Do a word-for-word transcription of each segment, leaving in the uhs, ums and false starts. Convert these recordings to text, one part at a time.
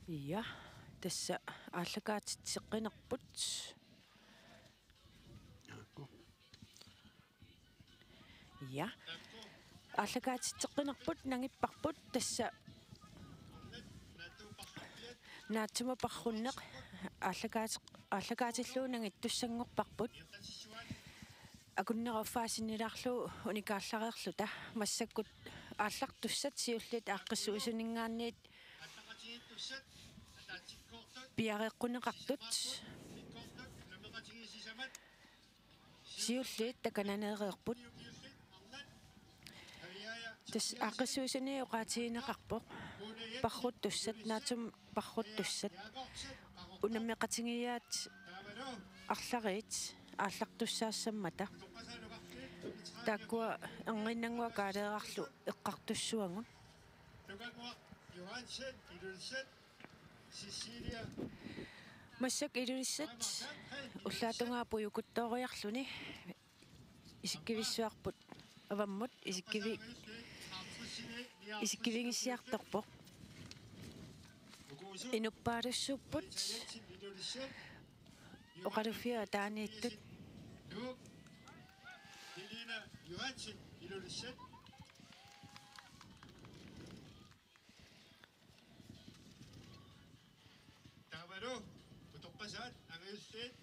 Ja, tassa aallakaatitseqqinerput. Ja. Aallakaatitseqqinerput nangipparput tassa naatsumik parrunneq aallakaat-, aallakaatillugu nangittussanngorparput. Akunneruffaasinnilaarlugu unikaallareerluta massakkut aallartussat siulliit aaqqissuisuninngaanniit piareeqquneqartut siulliit takananeereerput. Tassa aaqqissuisuni oqaatigineqarpoq parruttussat, naatsumik parruttussat, unammeqatigiiaat arlariit aallartussaassammata. Taakkua erniinnannguaq kaaleerarlu eqqartussavagut. Massakkut Ilulissat ullaap tungaa pujukuttooriarluni isikkivissuarput avammut isikkivi-, isikkivigissiartorpoq. Inuppaalussuupput oqaluffiup ataaniittut. Taavalu utoqqasaat angajulliit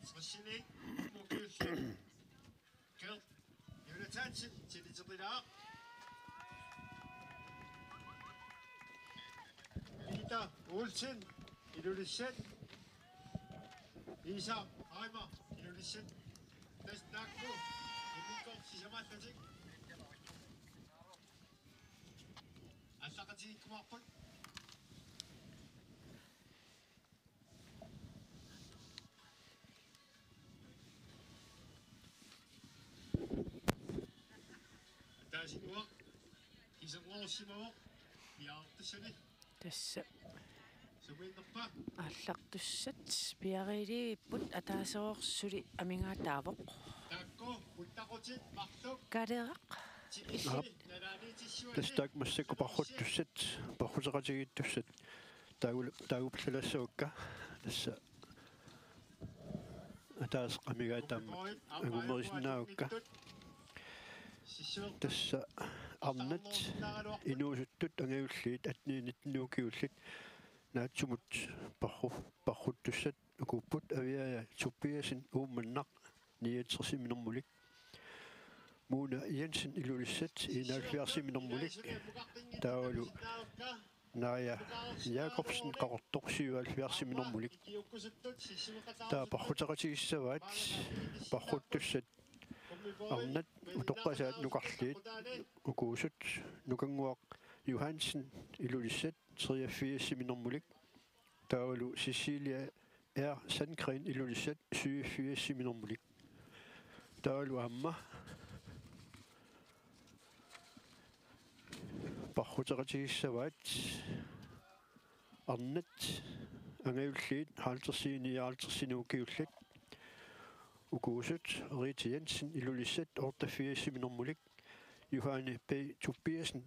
tressini ukiulliit. Kurt Jonathansen, siniteqilaaq. Peter Olsen, Ilulissat. Isak Reimer, Ilulissat. Tassa taakku immikkoortut sisamaallatik aallaqatigiikkumaarput. Ataasinnguaq iserngorsimavoq piaartussani. Tassa sumiinnerpa? Aallartussat piareerivipput, ataaseroq suli amigaataavoq. Taakku uttaqutit marluk. Kaaleeraq. Aap. Tassa taakku massakkut parruttussat, parruteqatigiittussat. Taagu-, taagupallalaassavakka. Tassa ataaseq amigaataammat angumerisinnaavakka. Tassa arnat inuusuttut angajulliit atteniit nittenit ukiullit naatsumut parru-, parruttussat ukuupput: Aviaja Tobiassen, Uummannaq, niogtresimi normulik. Mona Jensen, Ilulissat, enoghalvfjerdsimi normulik. Taavalu Naja Jakobsen, Qaqortoq, syvoghalvfjerdsimi normulik. Taava parruteqatigissavaat parruttussat arnat utoqqasaat nukarliit ukuusut: Nukannguaq Johansen, Ilulissat, treogfirsimi normulik. Taavalu Cecilia R. Sandgreen, Ilulissat, syvogfirsimi normulik. Taavalu aamma parruteqatigissavaat arnat angajulliit halvtredsini ja halvtredsini ukiullit ukuusut: Rita Jensen, Ilulissat, otteogfirsimi normulik. Johanne P. Tobiassen,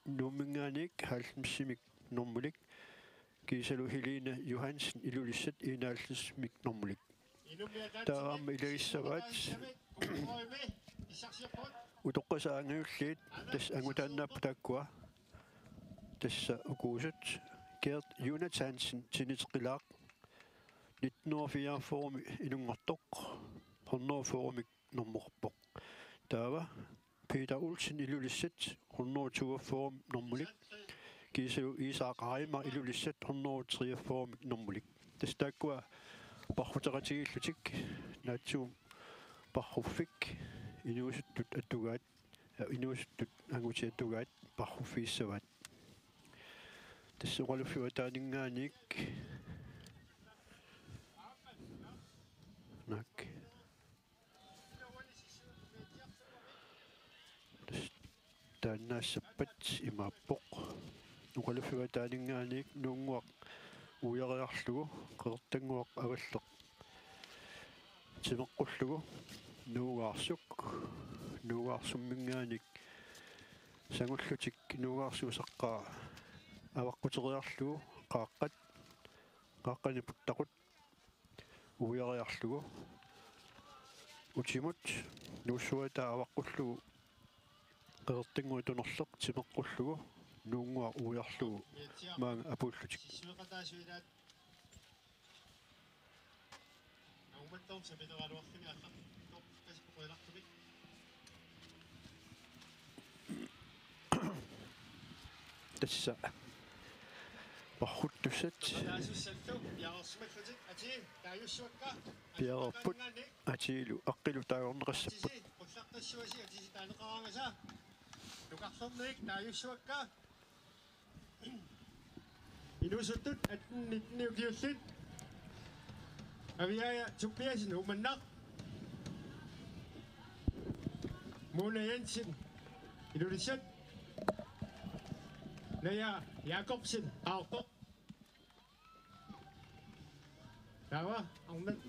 Nuumminngaanniit, halvfemsimik normulik. Kiisalu Helene Johansen, Ilulissat, enoghalvfemsimik normulik. Taava aamma ilagissavaat utoqqasaat angajulliit, tassa angutaannaapput taakkua. Tassa ukuusut: Gert Jonathansen, siniteqilaaq, nitten hundrede og fireogfyrre inunngortoq, hundrede og fyrre normulerpoq. Taava Peter Olsen, Ilulissat, hundrede og toogfyrre normulik. Kiisalu Isak Reimer, Ilulissat, hundrede og treogfyrre normulik. Tassa taakkua parruteqatigiillutik naatsumik parruffik inuusuttut atugaat, ja, inuusuttut angutit atugaat parruffigissavaat. Tassa oqaluffiup ataaninngaanniit. Naak. Taannaassappat imaappoq. Oqaluffiup ataaninngaanniit Nuunnguaq uiariarlugu Qeqertannguaq Avalleq timeqqullugu Nuugaarsuk, Nuugaarsumminngaanniit sangullutik Nuugaarsuup saqqaa avaqquteriarlugu Qaaqqat, Qaaqqani Puttaqut uiariarlugu. Utimut nuussuata avaqqullugu qeqertannguaq tunerleq timeqqullugu Nuunnguaq uiarlugu maanga apuullutik. Tassa parruttussat piareerput, atiilu aqqilu taagorneqassapput. Inuusuttut atten nitten ukiullit. Aviaja Tobiassen Uummannaq. Mona Jensen Ilulissat. Naja Jakobsen Qaqortoq. Taava arnat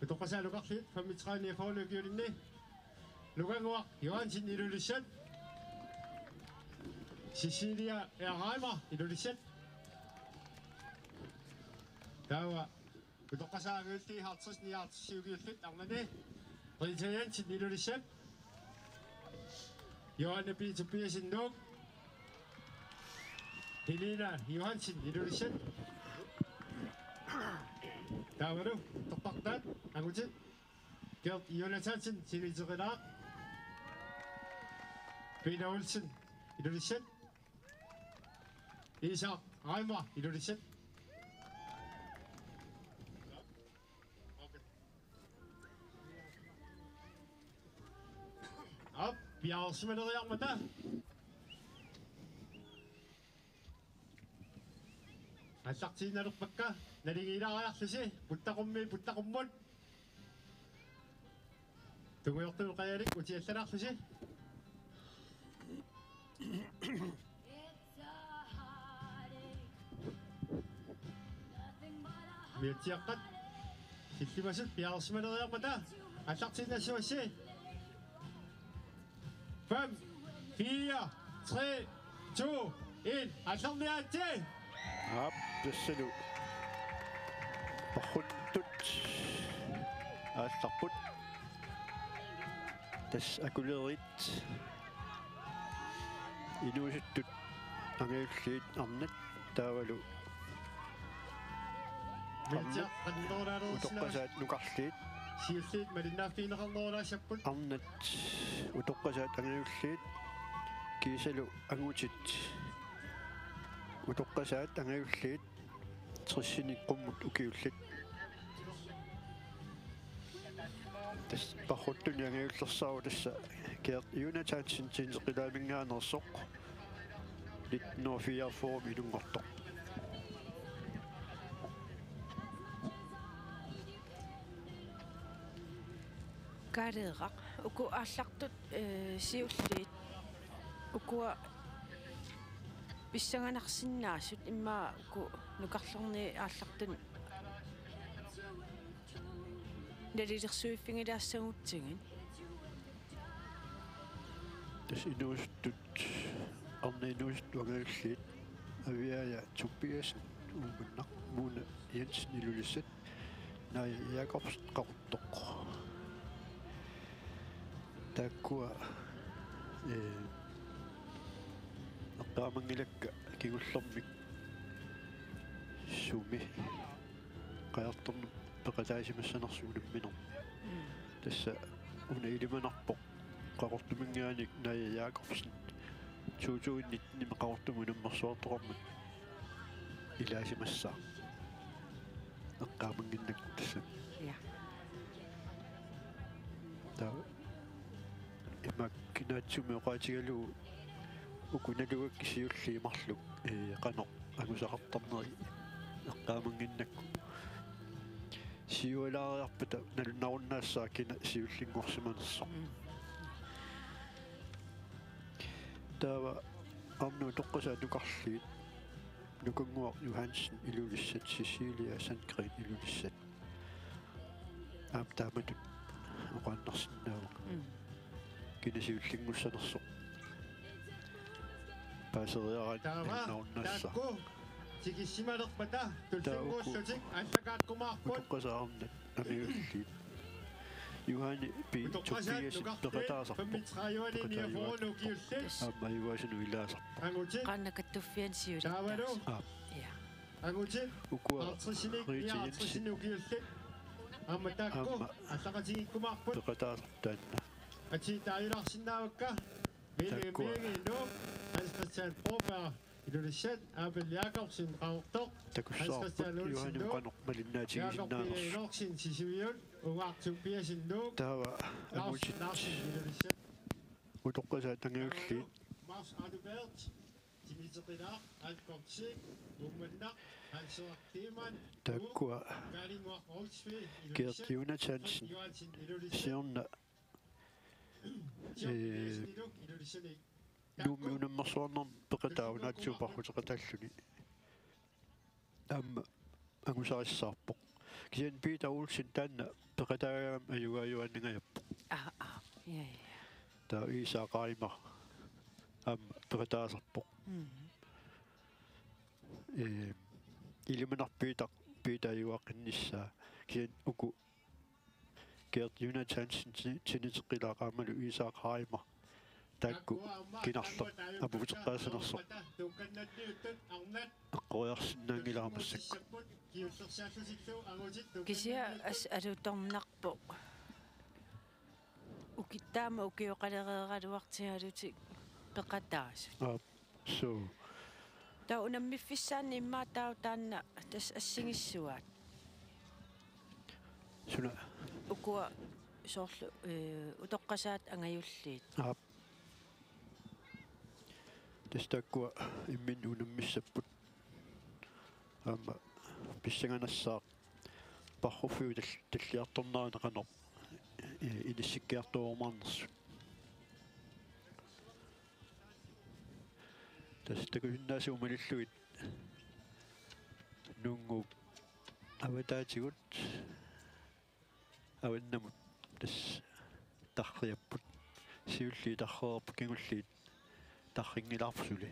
utoqqasaat nukarliit femogtredive niogfyrre ukiulinni. Nukannguaq Johansen Ilulissat. Cecilia Reimer Ilulissat. Taava utoqqasaat angajulliit halvtreds nioghalvtreds ukiullit arnani. Rita Jensen Ilulissat. Johanne P. Tobiassen Nuuk. Helena Johansen Ilulissat. Taavalu utoqqartaat angutit. Gert Jonathansen Siniteqilaaq. Peter Olsen Ilulissat. Isak Reimer Ilulissat. Aap, piareersimaleriarmata. Aallartiinnalerpakka, naligiilaariarlusi, Puttaqummiit Puttaqummut. Tungujortumut qajalik utiallalaarlusi. Umiatsiaqqat sillimasut piareersimaleriarmata aallartiinnassavassi. Fem, fire, tre, to, en. Aallarniaritsi. Aap, tassalu. Parruttut aallarput. Tassa akulerit inuusuttut angajulliit arnat taavalu Utoqqasaat nukarliit. Siulliit malinnaaffigineqarnerulaassapput. Arnat utoqqasaat angajulliit. Kiisalu angutit utoqqasaat angajulliit. Tressinik qummut ukiullit. Tassa parruttunik angajullersaavoq tassa Gert Jonathansen Siniteqilaaminngaanneersoq. Nitten hundrede fireogfyrre inunngortoq. Kaaleeraq, uku aallartut, ee, siulliit, ukua pissanganarsinnaasut immaqa uku nukarlerni aallartuni nalilersuiffigilaassagutsigit. Tassa inuusuttut, arnat inuusuttut angajulliit, Aviaja Tobiassen Uummannaq, Mona Jensen Ilulissat, Naja Jakobsen Qaqortoq. Taakkua, ee, eqqaamanngilakka kingullermik sumi qajartorneq peqataasimassanersoq unamminermi. Mm. Tassa una ilimanarpoq Qaqortuminngaanniit Naja Jakobsen to tusind nitten-imi Qaqortumi unammersuartoqarmat ilaasimassaaq. Eqqaamannginnakku tassa. Ja. Taava imak naatsumik oqaatigalugu uku nalugakkit siulliit marluk, ee, qanoq angusaqartarneri eqqaamannginnakku. Siualaariarpata nalunnarunnaassaaq kina siullinngorsimanersoq. Mm. Taava arnat utoqqasaat nukarliit, Nukannguaq Johansen Ilulissat, Cecilia Sandgreen Ilulissat. Aamma taamatut oqaannarsinnaavunga. Mm. Kina siullinngussanersoq. Paaseriaraanni nalunnarunnaassaaq. Taava, taakku. Tikissimalerpata tullinnguullutik aallakaakkumaarput. Utoqqasaat arnat angajulliit. Juhani P. Tobiassen peqataasarpoq. Peqataajuaannarpoq. Aamma ajugaasunu ilaasarpoq. Angutit. Qaannat kattuffianni siulittaasut. Taavalu. Aap. Ja. Angutit. Ukua Rita Jensen. Halvtredsinik, nioghalvtredsinik ukiullit. Aamma taakku. Aamma. Aallaqatigiikkumaarput. Peqataasarpoq taanna. Atii taajuulaarsinnaavakka. Mille Menge Nuuk, Hans Christian Broberg, Ilulissat, Abel Jakobsen, Qaqortoq, Hans Christian Olsen Nuuk, Jakob P. Enoksen, Sisimiut, Ungaaq Tobiassen Nuuk, Lars Larsen, Ilulissat. Utoqqasaat angajulliit. Mars Adelbert, Dimitri Qilaaq, Hans Kortsi, Uummannaq, Hans Henrik Kleemann, Nuuk, taakkua. Kaalinnguaq Olsvig, Ilulissat, Gert Jonathansen, Johansen, Ilulissat. Siorna Ee, Nuummi unammersuarnermi peqataa naatsumik parruteqataalluni. Aamma angusarissaarpoq. Kisianni Peter Olsen taanna peqataagami ajugaajuaannangajappoq. Aa, aa. Ja, ja. Taava Isak Reimer aamma peqataasarpoq. Mm. Ee, ilimanarpoq Peter, Peter ajugaaqqinnissaa. Kisianni uku Gert Jonathansen, Ti-, Dimitri Qilaaq aammalu Isak Reimer. Taakku kinarleq apuuteqqaassanersoq. Eqqoriarsinnaanngilara massakkut. Kisianni as-, alutornarpoq. Ukittaama ukioqalereeraluartigalutik peqataasut. Aap. Suu. Taava unammiffissaanni immaqa taava taanna tassa assigissuaat. Suna? Ukua soorlu, ee, utoqqasaat angajulliit. Aap. Tassa taakkua imminnut unammissapput. Aamma pissanganassaaq parruffiup tal-, talliartornerani qanoq, ee, inissikkiartorumaarnersut. Tassa takusinnaasavut malillugit Nuunnguup avataatigut avannamut tassa tarriapput. Siulliit tarreerput, kingulliit tarrinngilaarput suli.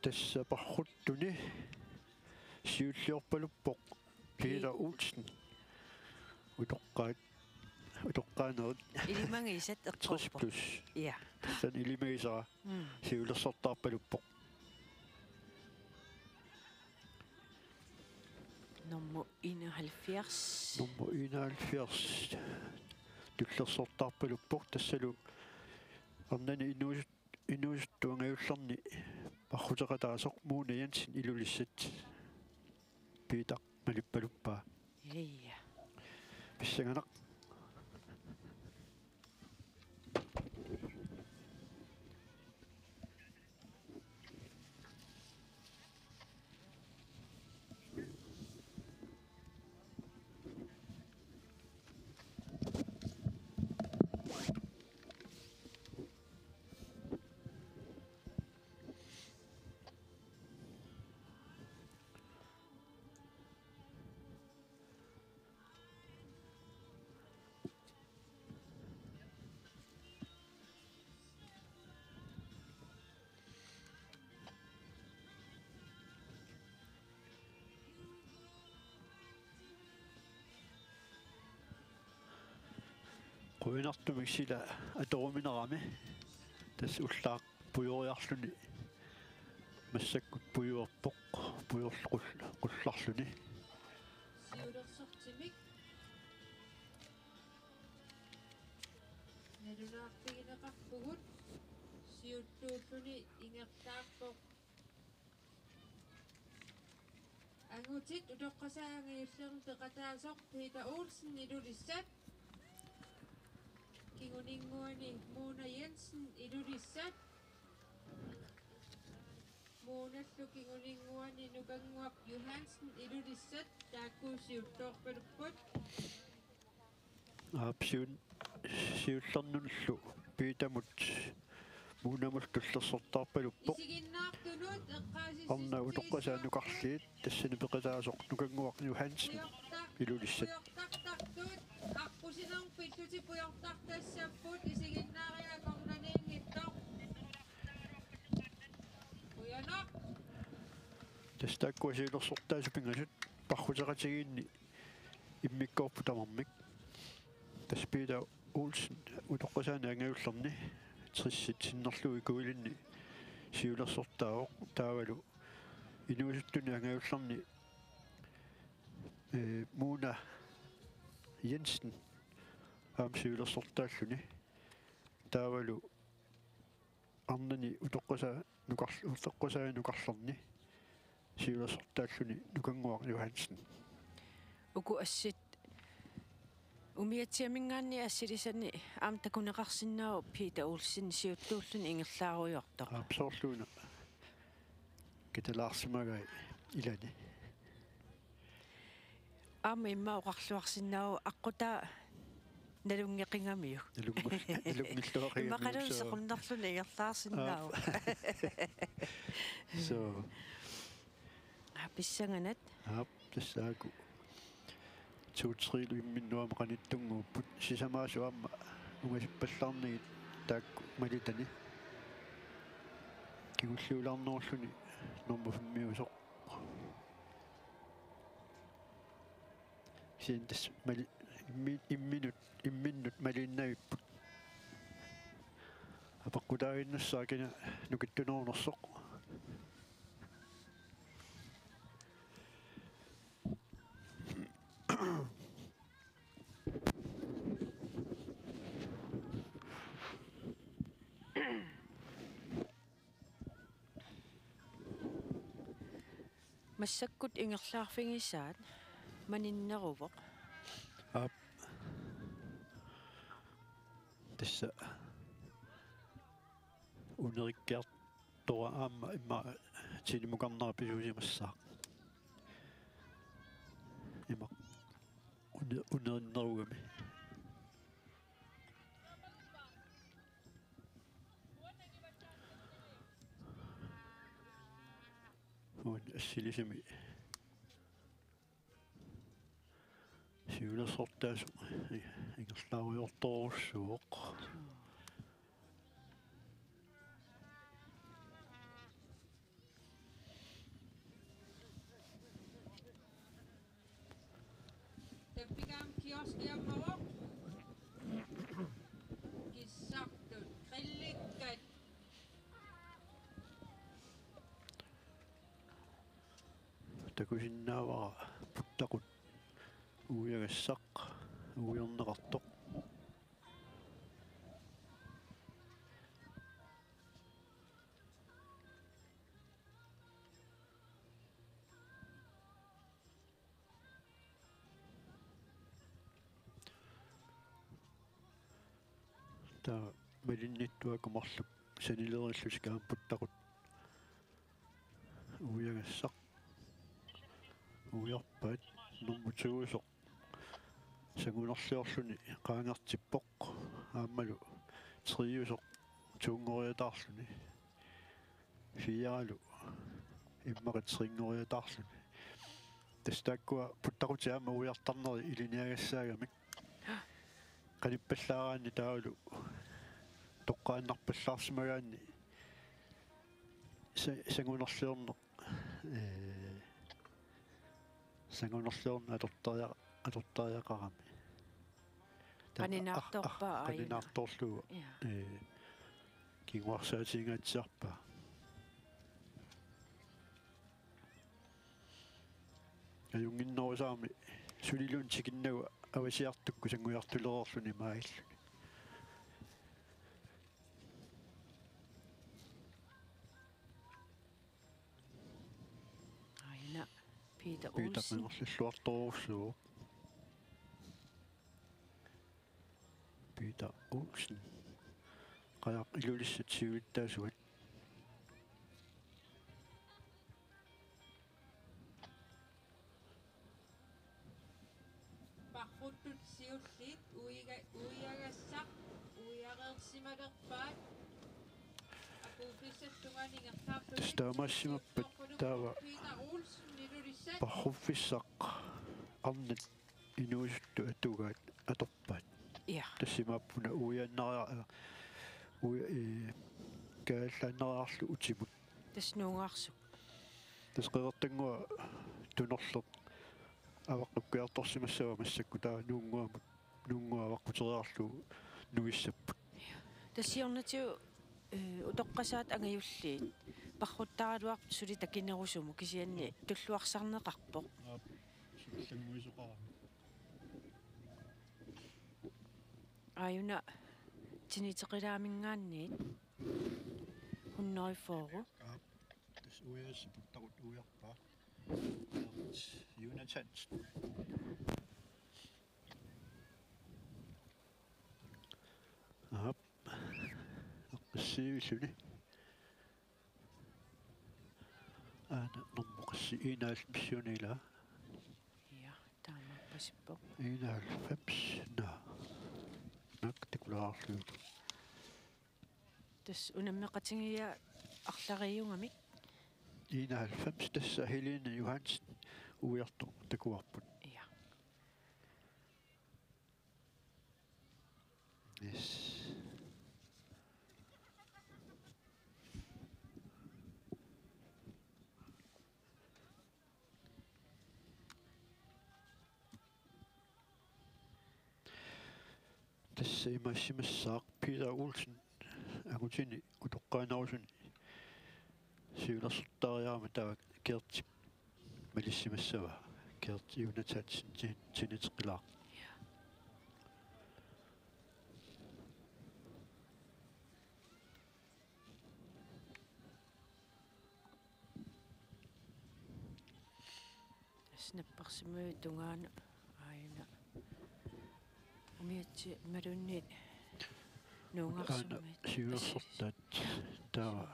Tassa parruttuni siulliorpaluppoq Peter Olsen. Utoqqaat, utoqqaanerit. Ilimagisat eqqorpoq. Tres plus. Ja. Tassani ilimagisara. Mm. Siulersortaarpaluppoq. Nummer enoghalvfjerds. Nummer enoghalvfjerds. Tullersortaarpaluppoq tassalu arnani inuusut-, inuusuttut angajullerni parruteqataasoq Mona Jensen Ilulissat. Peter malippaluppaa. Ja, ja. Pissanganaq. Qujanartumik sila atoruminerami. Tassa ullaaq pujoriarluni massakkut pujuerpoq, pujorlu qull-, qullarluni. Siulersortimik nalunaarfigineqarpugut, siuttuulluni ingerlaarpoq. Angutit utoqqasaat angajullerni peqataasoq Peter Olsen Ilulissat. Kinguninnguani Mona Jensen Ilulissat. Uunallu kinguninnguani Nukannguaq Johansen Ilulissat taakku siullerpalupput. Aap, siun-, siullernullu Piitamut Muunamut tullersortaarpaluppoq. Isiginnaartunut eqqaasissutissavarput. Arnat utoqqasaat nukarliit, tassani peqataasoq Nukannguaq Johansen pujortaq-, Ilulissat. Pujortartartut, aqqusinermut pillutik pujortartassapput, isiginnaariarluni akornanniinngitsoq. Qujanaq. Tassa taakkua siulersortaasut pingasut parruteqatigiinni immikkoorput tamarmik. Tassa Peter Olsen utoqqasaani angajullerni tressit sinnerlugit kuilinni siulersortaavoq, taavalu inuusuttunut angajullerni, ee, Muuna Jensen aamma siulersortaalluni, taavalu arnani utoqqasaa-, nukarl-, utoqqasaani nukarlerni siulersortaalluni Nukannguaq Johansen. Uku assit umiatsiaminngaanniit assilisani aamma takuneqarsinnaavoq Peter Olsen siuttuulluni ingerlaarujoortoq. Aap, soorluuna. Kitalaarsimagai ilani. Aamma immaqa oqarluarsinnaavoq aqqutaa nalunngeqigamiuk. Nalunngul-, nalunngilluaqigamiuk. Immaqaluunniit soorlu sequnnerluni ingerlaarsinnaavoq. Aap. Soo. Aa, pissanganaq. Aap, tassaaku. Two-three-lu imminnut aamma qanittunnguupput, sisamaasut aamma ungasippallaarnagit taakku malitani. Kingulliulaarnerulluni nummer femmiusoq. Kisianni tassa mali-, immi-, imminut, imminnut maliinnavipput. Apeqqutaaginnassaaq kina nukittunerunersoq. Massakkut ingerlaarfigisaat maninneruvoq. Aap. Tassa unerikkiartora aamma immaqa tinimukarnera pisuusimassaaq. Immaqa une-, unerinnerugami. Uani assilisami siulersortaasoq ingerlaarujoortorujussuuvoq. Tappikam kioskiammavoq. Kissartut, grillikkat. Takusinnaavara puttaqut uiagassaq, uiorneqartoq. Taava malinnittuaqqat marluk sanilerillutik aamma puttaqut uiagassaq. Uiorpaat nummer to-usoq sangunerliorluni qaangertippoq. Aammalu tre-usoq to-nngoriataarluni. Fire-lu immaqa tre-nngoriataarluni. Tassa taakkua puttaqutit aamma uiartarnerit ilinniagassaagamik. Qanippallaaraanni taavalu toqqaannarpallaarsimagaanni sa-, sangunerliorneq, ee, sangunerliorneq atortaria-, atortariaqarami. Taava qaninaartorpaa, ah, ah, aajuna. Qaninaartorlugu. Ja. Ee, kinguarsaatiingaatsiarpaa. Ajunnginnerusarami suliluunniit tikinnagu avasiartukkut sanngujartulereerluni maajilluni. Aajuna Peter Olsen. Peter Qangerlilluartorujussuuvoq. Peter Olsen. Qajaq Ilulissat siulittaasuat. Simalerpaat. Apuuffissap tungaanut ingerlaarlugit. Tassa taamaassimappat taava Peter Olsen, Ilulissat. Parruffissaq arnat inuusuttut atugaat atorpaat. Ja. Tassa imaappoq una uiaannariar-, ui-, ee, kaajallaannariarlu utimut. Tassa Nuugaarsuk. Tassa Qeqertannguaq Tunorleq avaqqukkiartorsimassava massakkut taava Nuunnguamut, Nuunnguaq avaqquteriarlugu nuissapput. Tassa siornatigut, ee, utoqqasaat angajulliit parruttaraluarput suli takinerusumut kisianni tulluarsarneqarpoq. Aap, sullinnguisoqarami. Aajuna tiniteqilaaminngaanniit hundrede fyrre. Aap, tassa uiassat puttarut uiarpaa. Jonathan. Aap. Aqqassiivilluni. Aana normu qassi, enoghalvfemsiuna ilaa? Ja, taamaappoq. Enoghalvfems, naa. Naak takulaarlugu. Tassa unammeqatigiiaat arlariugamik. Enoghalvfems, tassa Helene Johansen uiartoq takuarput. Ja. Yes. Tassa imaassimassaaq Peter Olsen angutini utoqqaanerusuni siulersortaariarmat taava Gertip malissimassavaa. Gerti Jonathansen tin-, tiniteqilaaq. Tassa napparsimmaviup tungaanut aajuna umiatsiat imaluunniit Nuugaarsummiit. Aana siulersortaat taava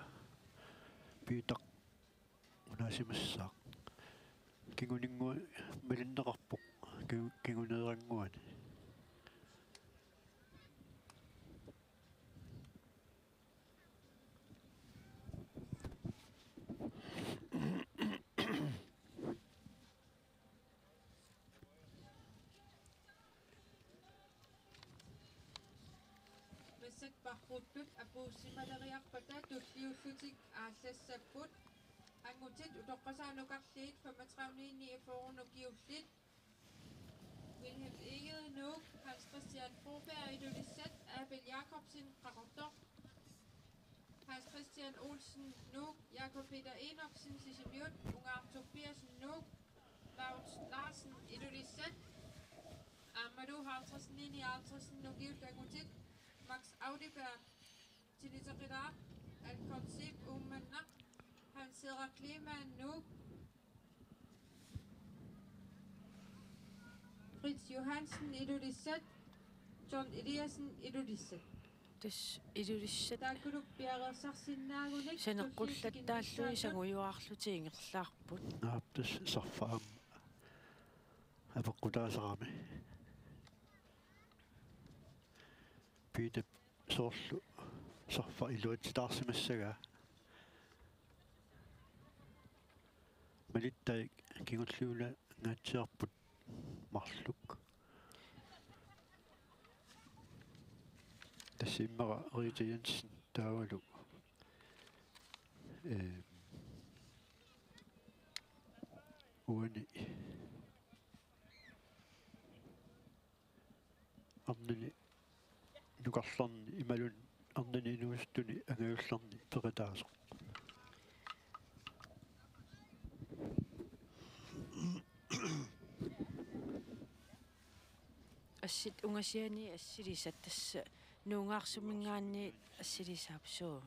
Piitaq unaasimassaaq. Kinguninngua-, malinneqarpoq. Kingu-, kinguneerannguani. Massakkut parruttut apuussimaleriarpata tulliullutik aallassapput. Angutit utoqqasaat nukarliit femogtredive niogfyrre ukiullit. Wilhelm Egede, Nuuk, Hans Christian Broberg, Ilulissat, Abel Jakobsen, Qaqortoq, Hans Christian Olsen, Nuuk, Jakob Peter Enoksen, Sisimiut, Ungaaq Tobiassen, Nuuk, Laurits Larsen, Ilulissat, aammalu halvtredsinik nioghalvtredsinik ukiullit angutit, Max Audeberg, tiniteqilaaq, Alfons Zeeb, Uummannaq, Hans Henrik Lehmann, Nuuk, Fritz Johansen, Ilulissat, John Eliassen, Ilulissat. Tassa Ilulissat. Taakkulu piareersarsinnaagunik saneqqullattaallugit sangujuarlutik ingerlaarput. Aap, tassa sarfaq aamma apeqqutaasarami. Piitap soorlu sarfaq iluatsitaarsimassagaa. Malittai kingulliulangaatsiarput marluk. Tassa immaqa Rita Jensen taavalu, ee, uani arnani nukarlerni imaluunniit arnani inuusuttuni angajullerni peqataasoq. Assit ungasiani assilisat tassa Nuugaarsuminngaanniit assilisaapsuu.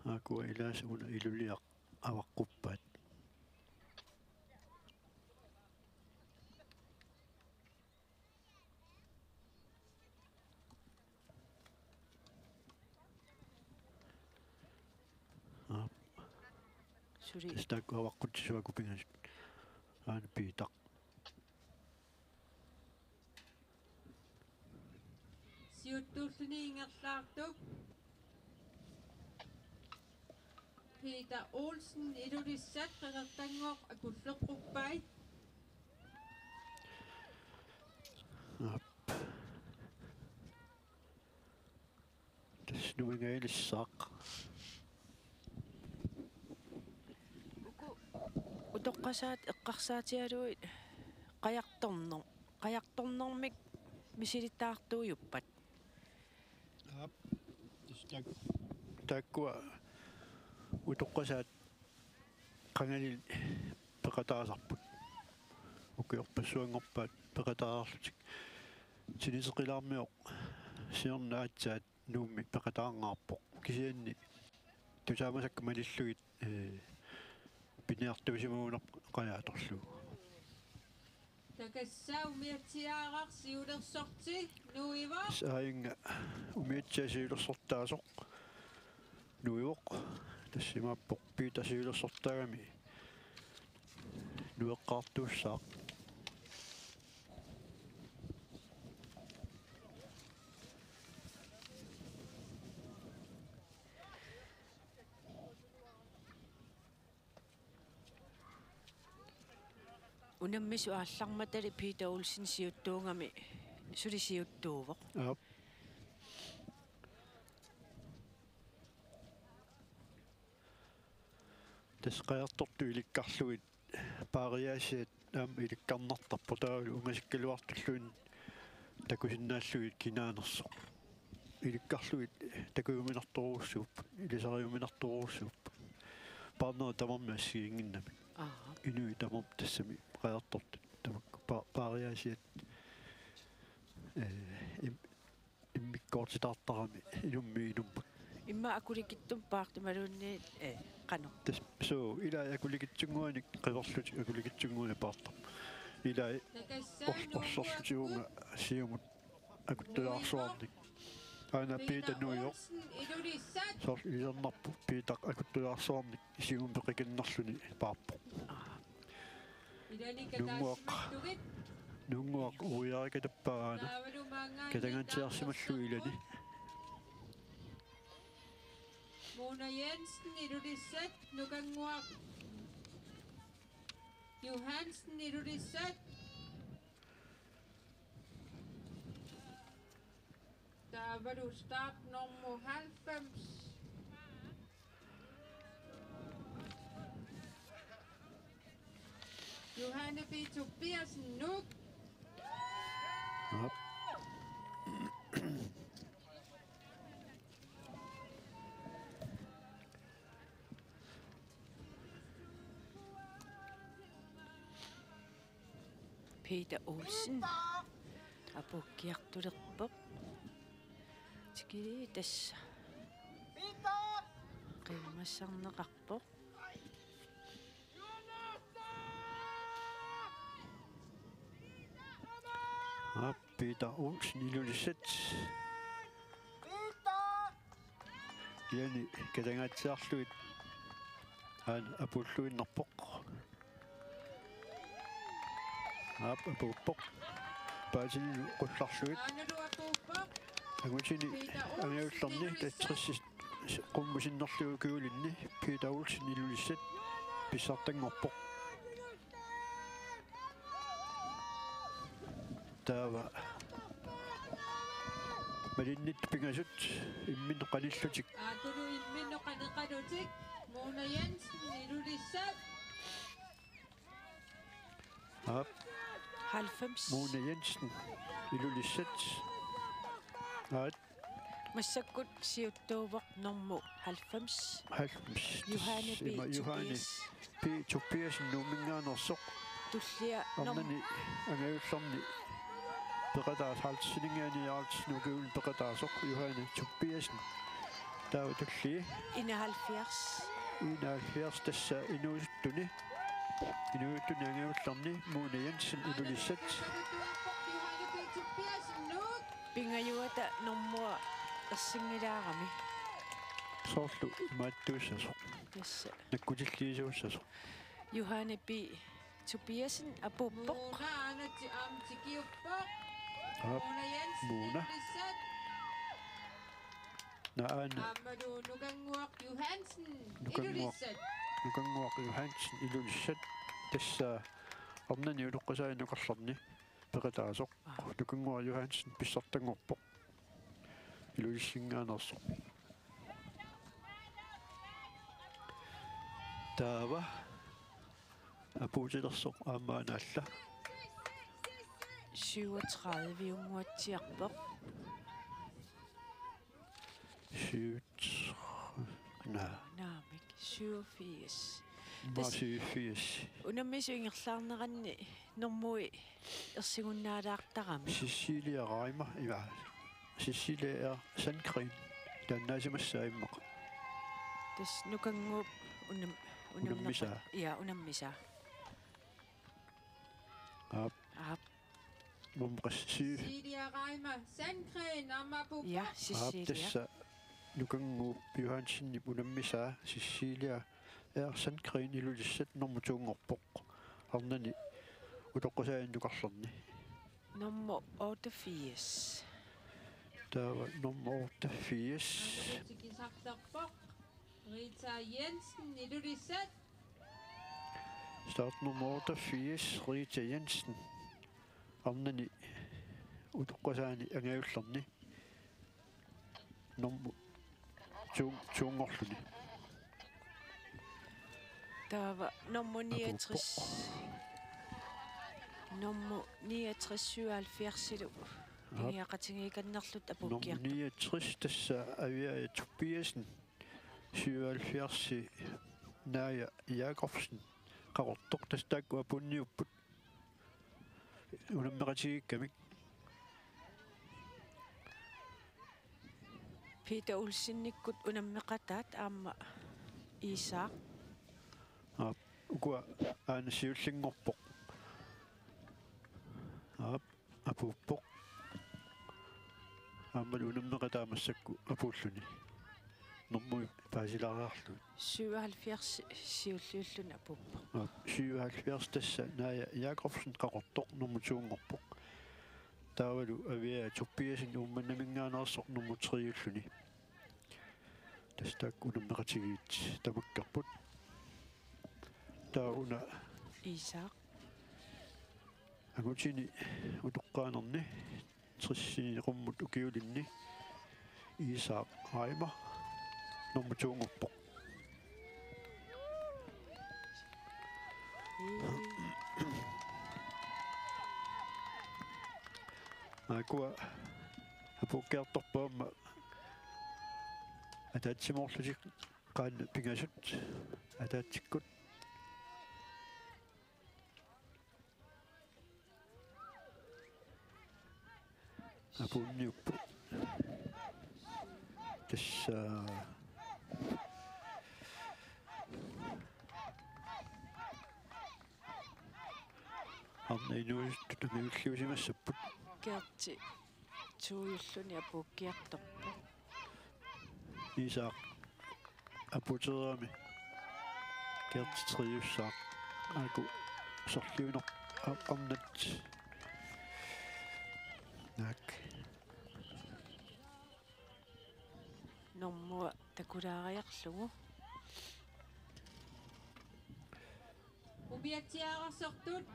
Aakkua ilaasa una Iluliaq avaqquppaat. Aap. Suli. Tassa taakku avaqqutsisuakku pingasut. Aana Piitaq. Siuttuulluni ingerlaartup Peter Olsen, Ilulissat, qeqertannguaq akulleqquppai. Aap. Tassa nuinngajanissaaq. Uku utoqqasaat eqqarsaatigalugit qajartorner-, qajartornermik misilittaartuujuppat. Aap. Tassa taak-, taakkua utoqqasaat qangali peqataasarput. Ukiorpassuanngorpaat peqataasarlutik. Tiniseqilaarmioq siorna aatsaat Nuummi peqataangaarpoq. Kisianni tusaamasakka malillugit, ee, piniartuusimagunarpoq qajaq atorlugu. Takassaq umiatsiaaraq siulersorti nuivoq. Tassa aajunga umiatsiaq siulersortaasoq nuivoq. Tassa imaappoq Peter siulersortaagami nueqqaartuussaaq. Unammisut aallarmatali Peter Olsen siuttuugami suli siuttuuvoq. Aap. Tassa qajartortut ilikkarlugit paariaasiat aamma ilikkarnartarput taavalu ungasikkaluartulluunniit takusinnaallugit kinaanersoq. Ilikkarlugit takujuminartorujussuupput, ilisarijuminartorujussuupput. Paarnerit tamarmik assigiinnginnamik. Aap. Inuit tamarmik tassami qajartortut tamakku pa-, paariaasiat, ee, im-, immikkoortitaartarami inummit inummut. Immaqa akulikitsumik paartut imaluunniit, ee, qanoq. Tassa suu, ilai akulikitsunnguanik qiverlutik akulikitsunnguanik paartarput. Ilai or-, orsorlutik uunga siumut akuttulaarsuarnik. Aana Peter nuivoq. Soorlu ilisarnarpoq Peter akuttulaarsuarnik siumut peqikannerluni paarpoq. Nuunnguaq, nuunnguaq uiarikatappaa aana. Katangaatsiarsimallugu ilani. Mona Jensen, Ilulissat, Nukannguaq Johansen, Ilulissat. Taavalu startnummer halvfems. Johanne B. Tobiassen, Nuuk. Aap. Peter Olsen apuukkiartulerpoq. Tikilii tassa qiimmassarneqarpoq. Aap, Peter Olsen, Ilulissat. Ilani katangaatsiarlugit aana apuulluinnarpoq. Aap, apuuppoq. Paatinilu qullarlugit. Angutini angajullerni tassa tressit qummut sinnerlugu kjolinni Peter Olsen, Ilulissat, pissartanngorpoq. Taava malinnittut pingasut imminnut qanillutik. Aakulu imminnut qaniqalutik. Mona Jensen, Ilulissat. Aap. Halvfems. Mona Jensen, Ilulissat. Aat. Massakkut siuttuuvoq normu halvfems. Halvfems. Johanne B. Ima Johanne Tobias. B. Tobiassen Nuumminngaanneersoq. Tullia norm- Arnani angajullerni peqataasoq, halvtredsinik Anja Jarlsen ukiuni peqataasoq, Johanne Tobiassen. Taava tullia. Enoghalvfjerds. Enoghalvfjerds, tassa inuusuttuni. Inuusuttuni angajullerni Mona Jensen, Ilulissat. Pingajuata normua ersinngilaarami. Soorlu imaattuussasoq. Tassa. Nakkutilliisuussasoq. Johanne B. Tobiassen apuuppoq. Mona Anna ti-, am, tikiuppoq. Aap, Mona Jensen, Mona. Ilulissat. Naana. Aammalu Nukannguaq Johansen, Nukannguaq, Ilulissat. Nukannguaq Johansen, Ilulissat. Tassa arnani utoqqasaani nukarlerni peqataasoq. Aa. Nukannguaq Johansen pissartanngorpoq. Ilulissinngaanneersoq. Taava apuutilersoq aamma anaalla. Syvogtredive-unnguatsiarpoq. Syv, na. Naamik, syvogfirs. Nå, tassa syvogfirs. Unammisut ingerlaarneranni normui ersigunnaalaartarami. Cecilia Reimer, ja. Cecilia R. Sandgreen. Taannaasimassaaq immaqa. Tassa Nukannguup unam-, unammisaa. Unammeqa-, ja, unammisaa. Aap. Aap. Nummer syv. Cecilia Reimer Sandgreen aamma apuuppoq. Ja, aap, Cecilia. Tassa Nukannguup Johansenip unammisaa Cecilia R. Sandgreen Ilulissat nummer to-nngorpoq. Arnani utoqqasaani nukarlerni. Nummer otteogfirs. Taava nummer otteogfirs. Tikisartarpoq. Rita Jensen, Ilulissat. Startnummer otteogfirs, Rita Jensen. Arnani utoqqasaani angajullerni. Nummer to, to-nngorluni. Taava nummer niogtres. Apuuppoq. Nummer niogtres syvoghalvfjerds-ilu. Aap. Pigiaqatigiikannerluta apuukkiartoq. Nummer niogtres tassa Aviaja Tobiassen. Syvoghalvfjerds Naja Jakobsen. Qaqortoq tassa taakku apuunniupput. Unammeqatigiikkamik. Peter Olsenikkut unammeqataat aamma Iisaaq. Aap, ukua aana siullinngorpoq. Aap, apuuppoq. Aammalu unammeqataat massakkut apuulluni. Normui paasilaariarlugit. Syvoghalvfjerds siulliulluni apuuppoq. Aap, syvoghalvfjerds tassa Naja Jakobsen Qaqortoq nummer to-nngorpoq. Taavalu Aviaja Tobiassen Uummannaminngaanneersoq nummer tre-ulluni. Tassa taakku unammeqatigiit tamakkerput. Taava una Iisaaq. Angutini utoqqaanerni tressini qummut ukiulinni Iisaaq Reimer nummer to-nngorpoq. Aakkua apuukkiartorput aamma ataatsimoorlutik qaa pingasut ataatsikkut. Apuunniupput. Tassa arnat inuusuttut angajulliusimassapput. Gerti to-ulluni apuukkiartorpoq. Iisaaq apuutereerami. Gerti tre-ussaaq. Aaku sorliuneq a-, arnat. Naak. Normua takulaariarlugu. Umiatsiaararsortut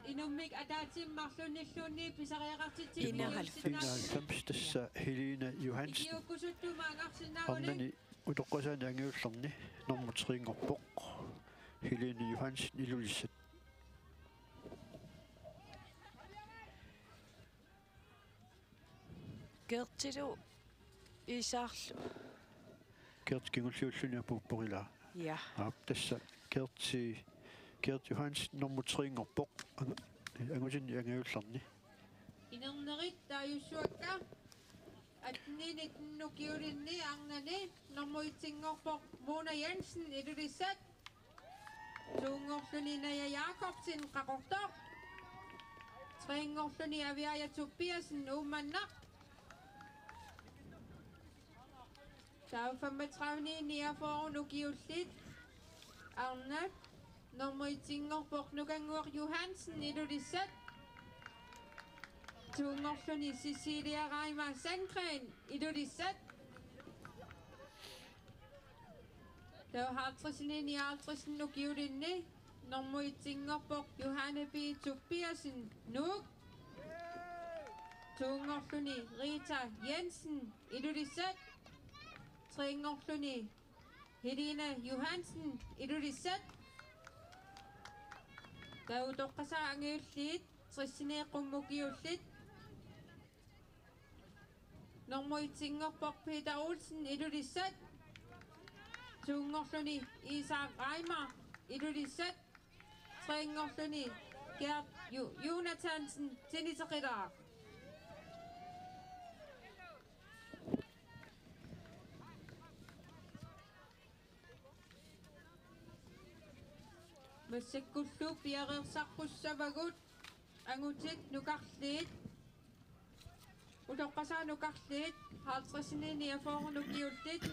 inummik ataatsimut marlunnilluunniit pisariaqartitsipput. Enoghalvfems. Enoghalvfems tassa Helene Johansen. Ikiuukkusuttut maanngarsinnaagunik. Arnani utoqqasaani angajullerni nummer tre-nngorpoq Helene Johansen Ilulissat. Gertilu Iisaarlu. Gerti kingulliulluni apuuppoq ilaa. Ja. Aap, tassa Gerti, Gerti Johansen nummer tre-nngorpoq. Ang-, angutini angajullerni. Inernerit taajussuakka. Atteni nitten ukiulinni arnani nummer et-inngorpoq Mona Jensen Ilulissat. To-nngorluni Naja Jakobsen Qaqortoq. Tre-nngorluni Aviaja Tobiassen Uummannaq. Taava femogtredive niogfyrre ukiullit arnat nummer et-inngorpoq Nukannguaq Johansen Ilulissat. To-nngorluni Cecilia Reimer Sandgreen Ilulissat. Taava halvtredsinik nioghalvtredsinik ukiulinni nummer etsinngorpoq Johanne P. Tobiassen, Nuuk. Toanngorluni Rita Jensen, Ilulissat. Treanngorluni Helena Johansen, Ilulissat. Taava utoqqasaat angajulliit tressinik qummut ukiullit. Nummer etsinngorpoq Peter Olsen, Ilulissat. Toanngorluni Isak Reimer, Ilulissat. Treanngorluni Gert Ju-, Jonathansen, Tiniteqilaaq. Massakkullu piareersaqqissavagut angutit nukarliit, utoqqasaat nukarliit, halvtredsinik niogfyrrenik ukiullit.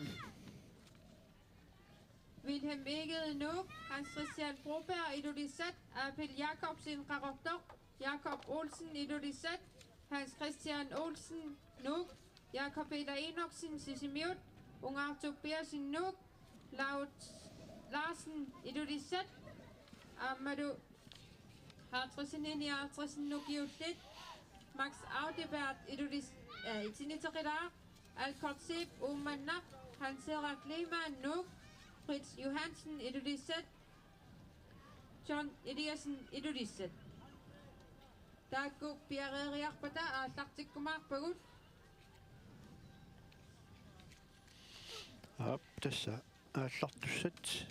Vilhelm Egede, Nuuk. Hans Christian Broberg, Ilulissat. Abel Jakobsen, Qaqortoq. Jakob Olsen, Ilulissat. Hans Christian Olsen, Nuuk. Jakob Peter Enoksen, Sisimiut. Ungaaq Tobiassen, Nuuk. Laut Larsen, Ilulissat. Aammalu halvtredsinik nioghalvtredsinik ukiullit: Max Audibert, Ilulis-, eh, Tiniteqilaaq. Alkot Zeeb, Uummannaq. Hans Henrik Lehmann, Nuuk. Fritz Johansen, Ilulissat. John Eliassen, Ilulissat. Taakku piareeriarpata aallartikkumaarpagut. Aap, tassa aallartussat.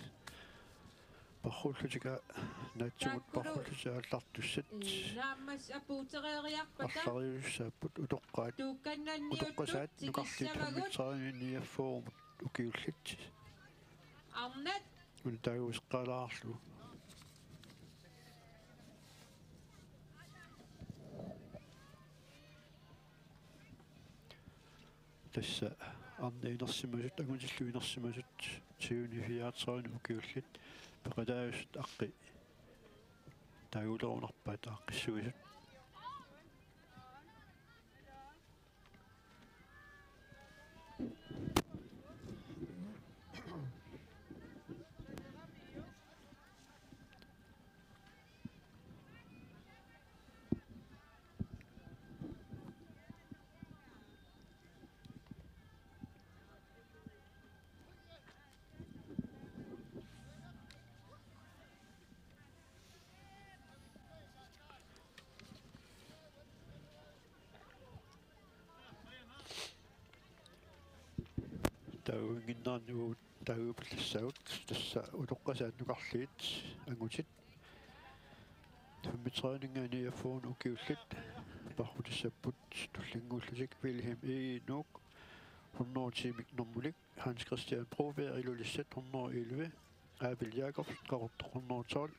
Parrullutik, naatsumut. Taakkulu parrullutik aallartussat. Ee, naammassippoq apuutereeriarpata. Arlariussaapput utoqqaat. Tuukkannanniuttut. Utoqqasaat nukarliit tikissavagut. Femogtredive niogfyrre ukiullit. Arnat. Una taaguuseqqaalaarlugu. Tassa arnat inersimasut, angutillu inersimasut, tyveni fireogtredive ukiullit, peqataasut aqqi taagulerunarpaat aaqqissuisut. Taava uinginnarniu taagupallassagut, tassa utoqqasaat nukarliit angutit. Femogtredive niogfyrre ukiullit parrutissapput tullinnguullutik: Vilhelm Egede, Nuuk, hundrede og ti-mik normulik, Hans Christian Broberg, Ilulissat, hundrede og elleve, Abel Jakobsen, Qaqortoq, hundrede og tolv,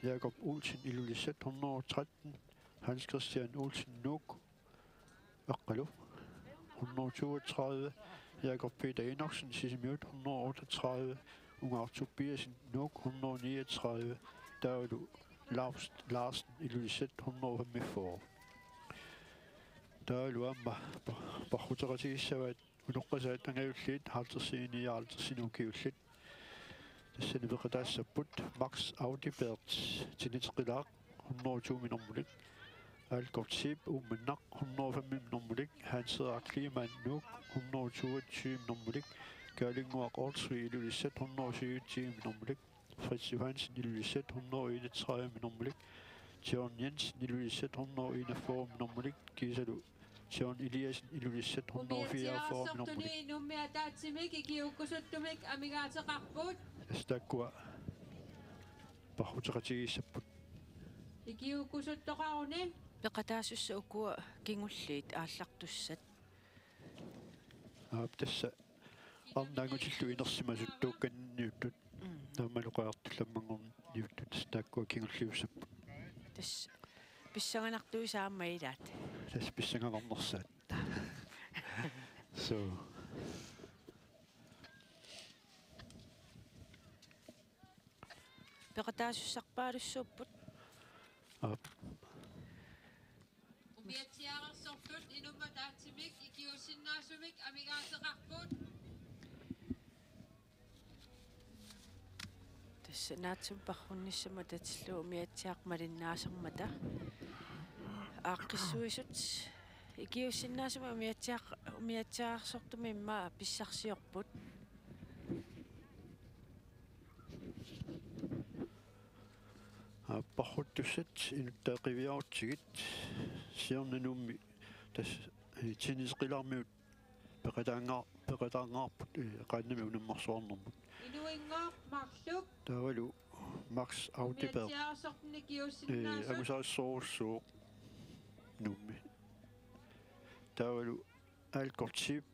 Jakob Olsen, Ilulissat, hundrede og tretten, Hans Christian Olsen, Nuuk, Aqqalu, hundrede og toogtredive, Jakob Peter Enoksen, Sisimiut, hundrede og otteogtredive, Ungaaq Tobiassen, Nuuk, hundrede og niogtredive, taavalu Laust Larsen, Ilulissat, hundrede og femogfyrre. Taavalu aamma pa-, parruteqatigissavaat utoqqasaat angajulliit halvtredsinik nioghalvtredsinik ukiullit. Tassani peqataassapput Max Audibert, Tiniteqilaaq, hundrede og to-mik normulik. Alkot Zeeb, Uummannaq, hundrede og fem-mik normulik. Hans Henrik Lehmann, Nuuk, hundrede og toogtyve-mik normulik. Kaalinnguaq Olsvig, Ilulissat, hundrede og syvogtyve-mik normulik. Fritz Johansen, Ilulissat, hundrede og enogtredive-mik normulik. John Jensen, Ilulissat, hundrede og enogfyrre-mik normulik. Kiisalu John Eliassen, Ilulissat, hundrede og fireogfyrre-mik normulik. Umiatsiaarsortuni Nuummi ataatsimik ikiuukkusuttumik amigaateqarput. Tassa taakkua parruteqatigiissapput. Ikiuukkusuttoqaruni. Peqataasussat ukua kingulliit aallartussat. Aap, tassa arnat angutillu inersimasut tuukkannanniuttut. Mm. Taamaalu qajartullammanngorniuttut, tassa taakkua kingulliussapput. Tassa pissanganartuisa aamma ilaat. Tassa pissanganarnersaat. So. Peqataasussarpaalussuupput. Aap. Umiatsiaarsortut Nuummi ataatsimik ikiuussinnaasumik amigaateqarput. Naatsumik parrunnissamut atatillugu umiatsiaq malinnaasarmata. Aaqqissuisut ikiuussinnaasumik umiatsiaq-, umiatsiaarsortumik immaqa pissarsiorput. Aap, parruttussat inuttaaqqivigigutsigit siorna Nuummi tassa, eh, tenniseqilaarmiut peqataannga-, peqataanngaarput, eh, qaannamik unammersuarnermut. Inuinngooq marluk. Taavalu Max Audeberg, umiatsiaarsortumik, eh, ikiuussinnaasut, angusarissorujussuuvoq Nuummi. Taavalu Algothip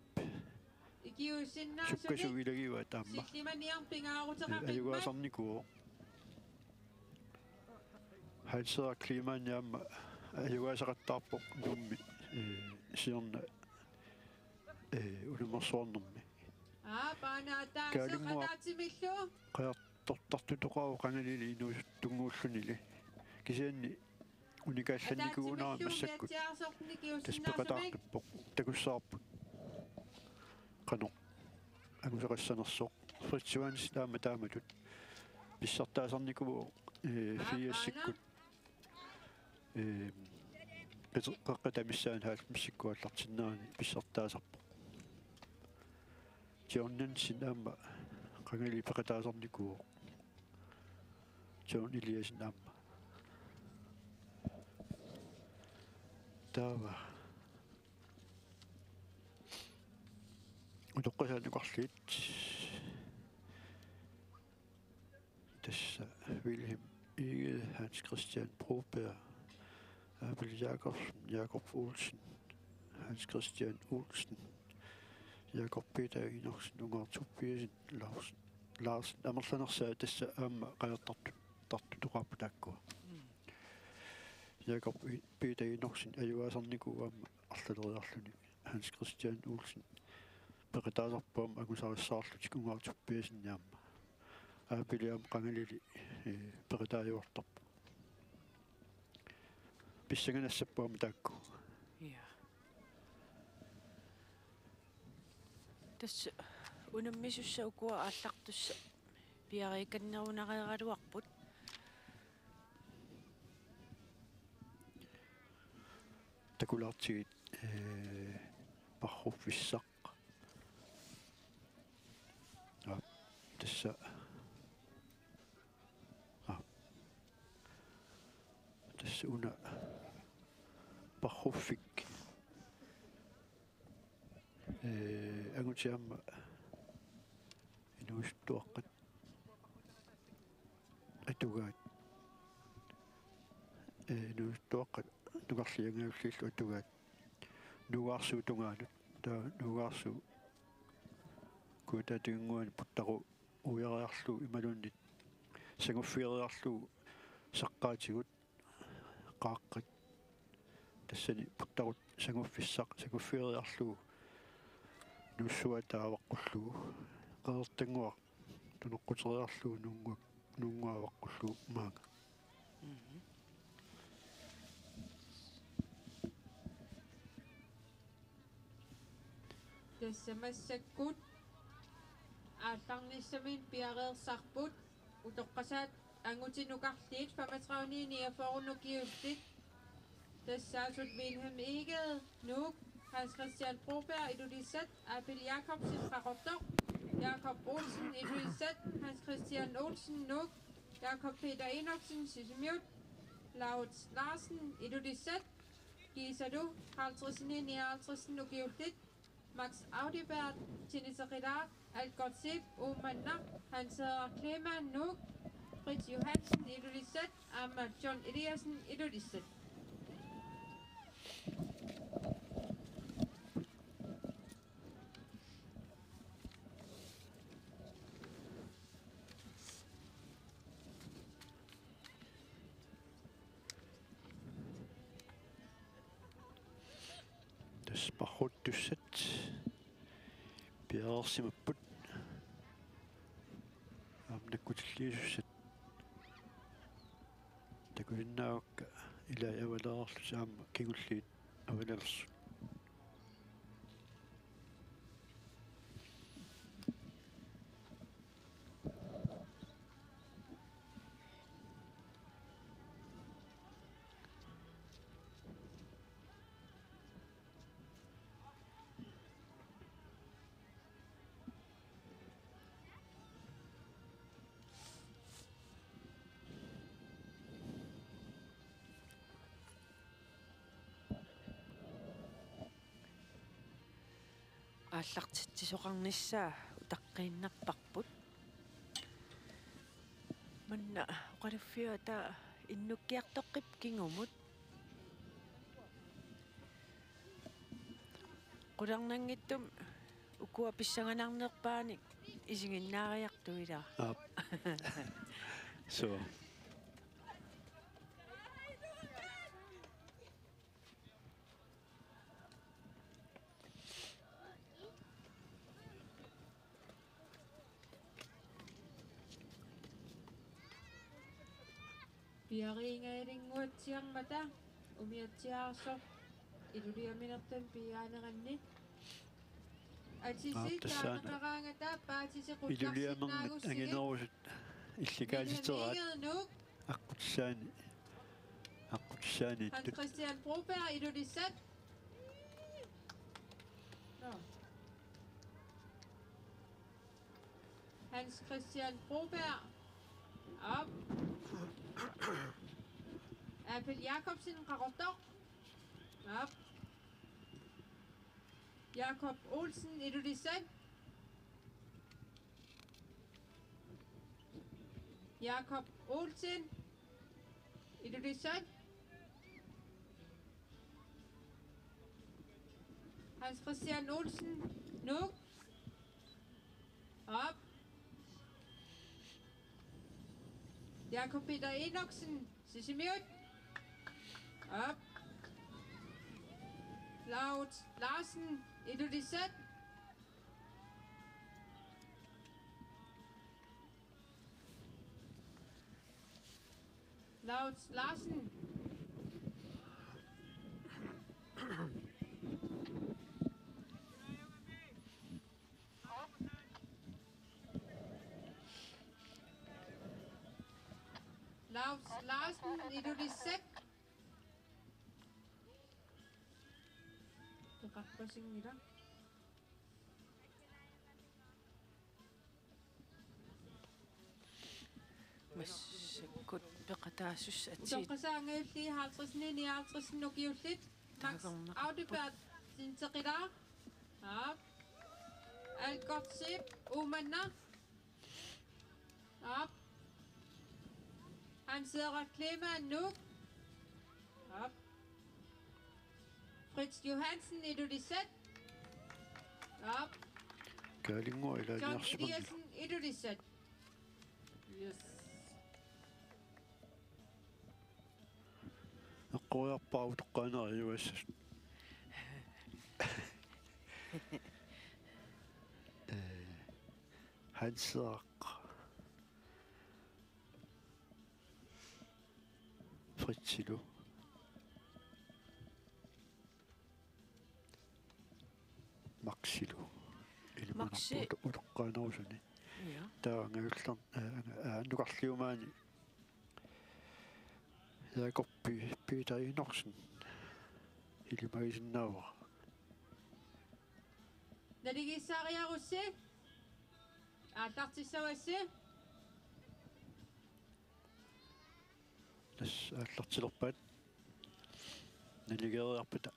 ikiuussinnaasumik sukkasup ilagivaat aamma, sillimaniarneq pingaaruteqaqimmat, eh, ajugaasarnikuuvoq. Hans Henrik Kleemann aamma ajugaasaqattaarpoq Nuummi, eh, siorna, eh, unammersuarnermi. Aa, paanaataaseq Kaalunnguaq ataatsimiillu. Qajartortartutoqaavoq qangalili inuusuttunnguullunili. Kisianni unikaallanikuugunarpoq massakkut. Ataatsimiillu umiatsiaarsortumik ikiuussinnaasumik. Tassa peqataartuppoq, takussavarput qanoq angusaqassanersoq. Fritz Johansen aamma taamatut pissartaasarnikuuvoq, eh, aa, firsikkut, aana, eh, qeqe-, qeqqata missaani halvfemsikkut aallartinnerani pissartaasarpoq. John Jensen aamma qangali peqataasarnikuuvoq. John Eliassen aamma. Taava utoqqasaat nukarliit. Tassa Wilhelm Egede, Hans Christian Broberg, Abel Jakobsen, Jakob Olsen, Hans Christian Olsen, Jakob Peter Enoksen, Ungaaq Tobiassen, Lars, Lars, amerlanersaat tassa aamma qajartartu-, tartutoqarput taakkua. Mm. Jakob I-, Peter Enoksen ajugaasarnikuuvoq aamma arlaleriarluni. Hans Christian Olsen peqataasarpoq aamma angusarissaarlutik, Ungaaq Tobiassen aamma. Aapili aamma qangalili, eh, peqataajuartarpoq. Pissanganassapput aamma taakku. Ja. Tassa unammisussat ukua aallartussat piariikannerunareeraluarput. Takulaartigit, eh, parruffissaq. Aap, tassa. Aap. Tassa una parruffik. Eh, angutit aamma inuusuttuaqqat atugaat. Eh, inuusuttuaqqat nukarliit angajulliillu atugaat. Nuugaarsuup tungaanut. Taava Nuugaarsuup kujataatiginnguani puttaqu uiariarlugu imaluunniit sanguffigiiariarlugu saqqaatigut qaaqqat. Tassani puttaqut sanguffissaq, sanguffigiiariarlugu nuussuataa avaqqullugu. Qeqertannguaq tunoqquteriarlugu nuunnguaq, nuunnguaq avaqqullugu maanga. Mhm. Tassa massakkut aallarnissaminut piareersarput utoqqasaat angutit nukarliit femogtredive niogfyrre ukiullit. Tassaasut Wilhelm Egede, Nuuk, Hans Christian Broberg, Ilulissat, Abel Jakobsen, Qaqortoq, Jakob Olsen, Ilulissat, Hans Christian Olsen, Nuuk, Jakob Peter Enoksen, Sisimiut, Laurits Larsen, Ilulissat, kiisalu halvtredsinik nioghalvtredsinik ukiullit, Max Audeberg, tenniseqilaaq, Algothip, Uummannaq, Hans Henrik Kleemann, Nuuk, Fritz Johansen, Ilulissat, aamma John Eliassen, Ilulissat. Tassa parruttussat piareersimapput. Aamma nakkutilliisussat takusinnaavakka ilai avalereerlutik aamma kingulliit avalalersut. Aallartitsisoqarnissaa utaqqiinnarparput. Manna oqaluffiup ataa innukkiartoqqipput kingumut. Qularnanngitsumik ukua pissanganarnerpaanik isiginnaariartugut ilaa. Aap. Suu. Piariingajalinguatsiarmata umiatsiaarsoq Ilulissaminertun piiaaneranni. Atsisi. Aap, tassaana taaneqaraangata paatisi Ilulissaminnit qutsarsinnaagussigit. Anginerusut illikaalliseraat. Vilhelm Egede, Nuuk. Aqqutissaani. Aqqutissaaniittut. Hans Christian Broberg, Ilulissat. Nå. Hans Christian Broberg. Op. Abel Jakobsen, Qaqortoq. Op. Jakob Olsen, Ilulissat. Jakob Olsen, Ilulissat. Hans Christian Olsen, Nuuk. Op. Jakob Peter Enoksen, Sisimiut. Op. Laut Larsen, Ilulissat. Laut Larsen. Laut Larsen, Ilulissat. Peqarpasinngilaq. Massakkut peqataasussat. Utoqqasaat angajulliit halvtredsinik nioghalvtredsinik ukiullit. Max Audibert, Sinteqila. Aap. Alkot Sip, Uummannaq. Op. Hans Henrik Kleemann, Nuuk. Op. Fritz Johansen, Ilulissat. Op. Kaalingu ila John niarsimanngilaq. Eliassen, Ilulissat. Yes. Eqqoriarpara utoqqaanerit iluassasut. Ee, Hanseraq. Fritsilu. Maxilu. Ilimanarpoq Maxi. Uto-, utoqqaanerusuni. Ja. Taava angajulleq, aa, aa, annukarliumaani Jakob Pi-, Peter Enoksen ilimagisinnaavara. Naligiissaariarussi. Aallartissavassi. Tassa aallartilerpaat. Naligeeriarpata.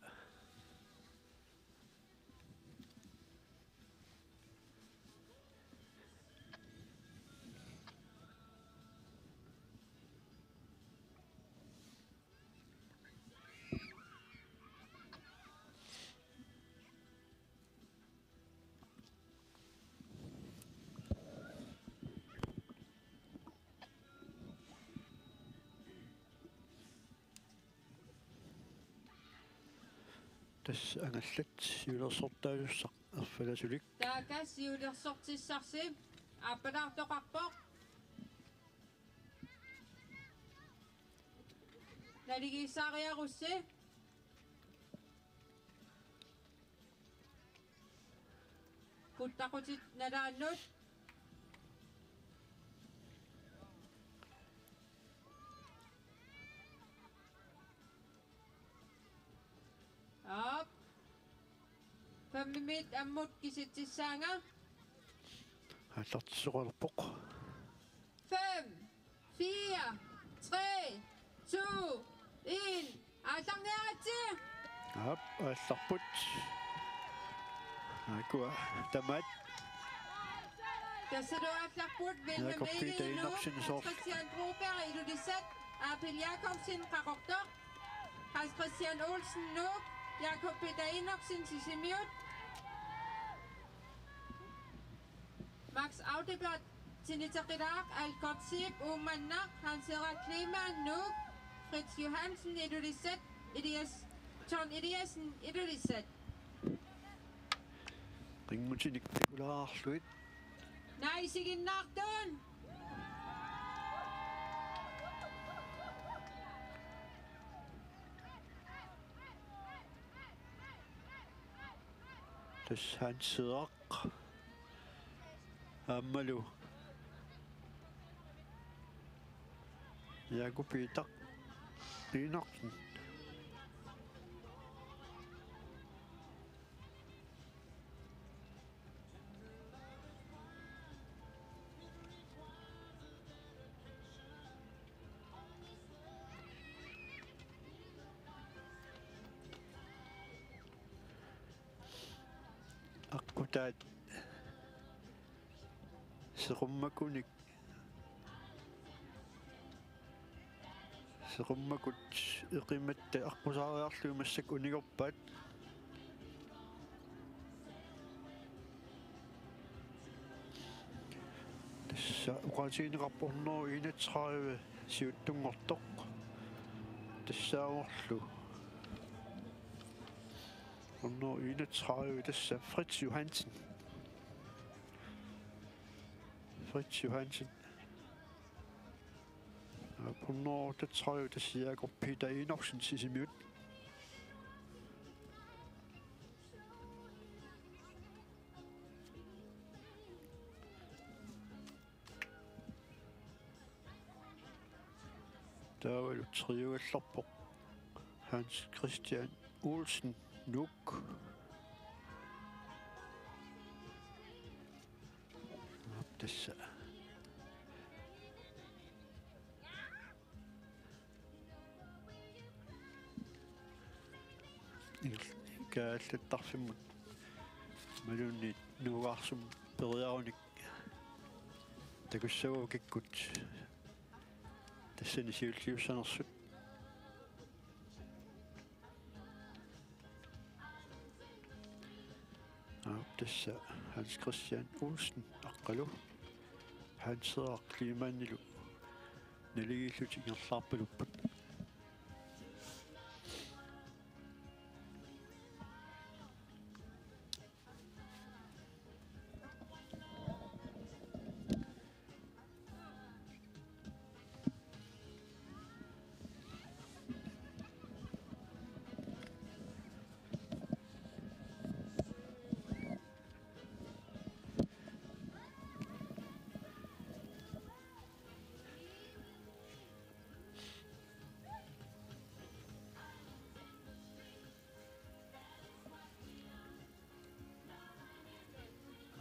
Tassa angallat siulersortaasussaq erfalasulik. Taaka siulersortissarsi aappalaartoqarpoq. Naligiissaariarussi. Puttaqutit nalaannut. Op. Femmit ammut kisitsissaanga. Aallartissoqalerpoq. Fem, fire, tre, to, en. Aallarniaritsi. Aap, aallarput. Aakkua tamaat. Tassalu aallarput Vilhelm Jakob Peter Egede, Nuuk, Enoksen, soorlu. Christian Broberg, Ilulissat, Abel Jakobsen, Qaqortoq, Hans Christian Olsen, Nuuk, Jakob Peter Enoksen, Sisimiut, Max Audebert, Tiniteqilaaq, Algotsip, Uummannaq, Hans Henrik Kleemann, Nuuk, Fritz Johansen, Ilulissat, Elias, John Eliassen, Ilulissat. Qinngutinik takulaarlugit. Naa isiginnaartut. Tassa Hans Henrik. Aammalu Jakob Peter Enoksen. Aqqutaat seqummakunik, seqummakut eqimatta aqqusaariarlugit massakkut unigorpaat. Tassa oqaatigineqarpoq hundrede enogtredive siuttunngortoq. Tassaavorlu hundrede enogtredive, tassa Fritz Johansen. Fritz Johansen. Hundrede otteogtredive, tassa Jakob Peter Enoksen, Sisimiut. Taavalu triugallarpoq Hans Christian Olsen, Nuuk. Aap, tassa. Kaallattarfimmut imaluunniit Nuugaarsumut periarunik takussavagut kikkut tassani siulliussanersut. Aap, tassa Hans Christian Olsen, Aqqalu. Hans Henrik Kleemannilu naligiillutik ingerlaarpalupput.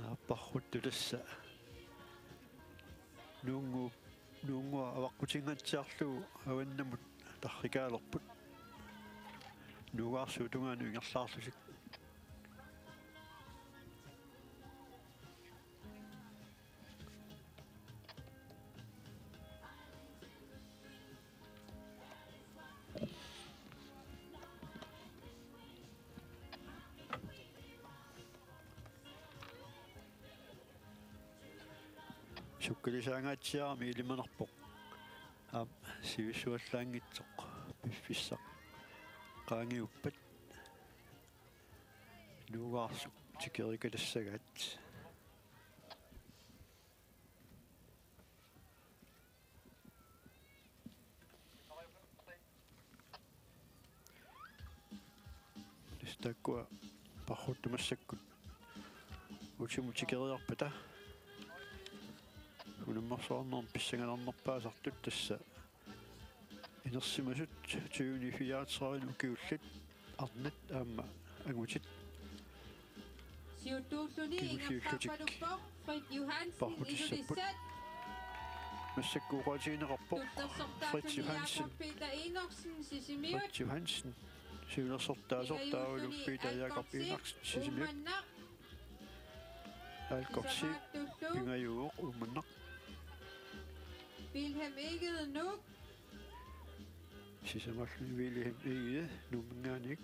Aap, Parruttu tassa. Nuunngu-, Nuunnguaq avaqqutinngatsiarlugu avannamut tarrikaalerput. Nuugaarsuup tungaanut ingerlaarlutik. Sukkalisaangaatsiarami ilimanarpoq. Aap, sivissuallaanngitsoq piffissaq qaangiuppat. Nuugaarsuk tikerikalassagaat. Tassa taakkua Parruttu massakkut utimut tikeriarpata unammersuarnermi pissanganarnerpaasartut, tassa inersimasut tyveni fireogtredive ukiullit arnat aamma angutit. Siuttuulluni Kingulliullutik ingerlaarpaluppoq Fritz Johansen, Parrutissaapput. Ilulissat. Massakkut oqaatigineqarpoq Fritz Tuttersortaalluni Johansen. Jakob Peter Enoksen, Sisimiut. Fritz Johansen. Siunersortaasoq taavalu Peter Jakob Enoksen, Sisimiut. Uummannaq. Aalkorsi pingajuvoq Uummannaq. Vilhelm Egede, Nuuk. Sisamalluni Vilhelm Egede Nuumminngaanniit.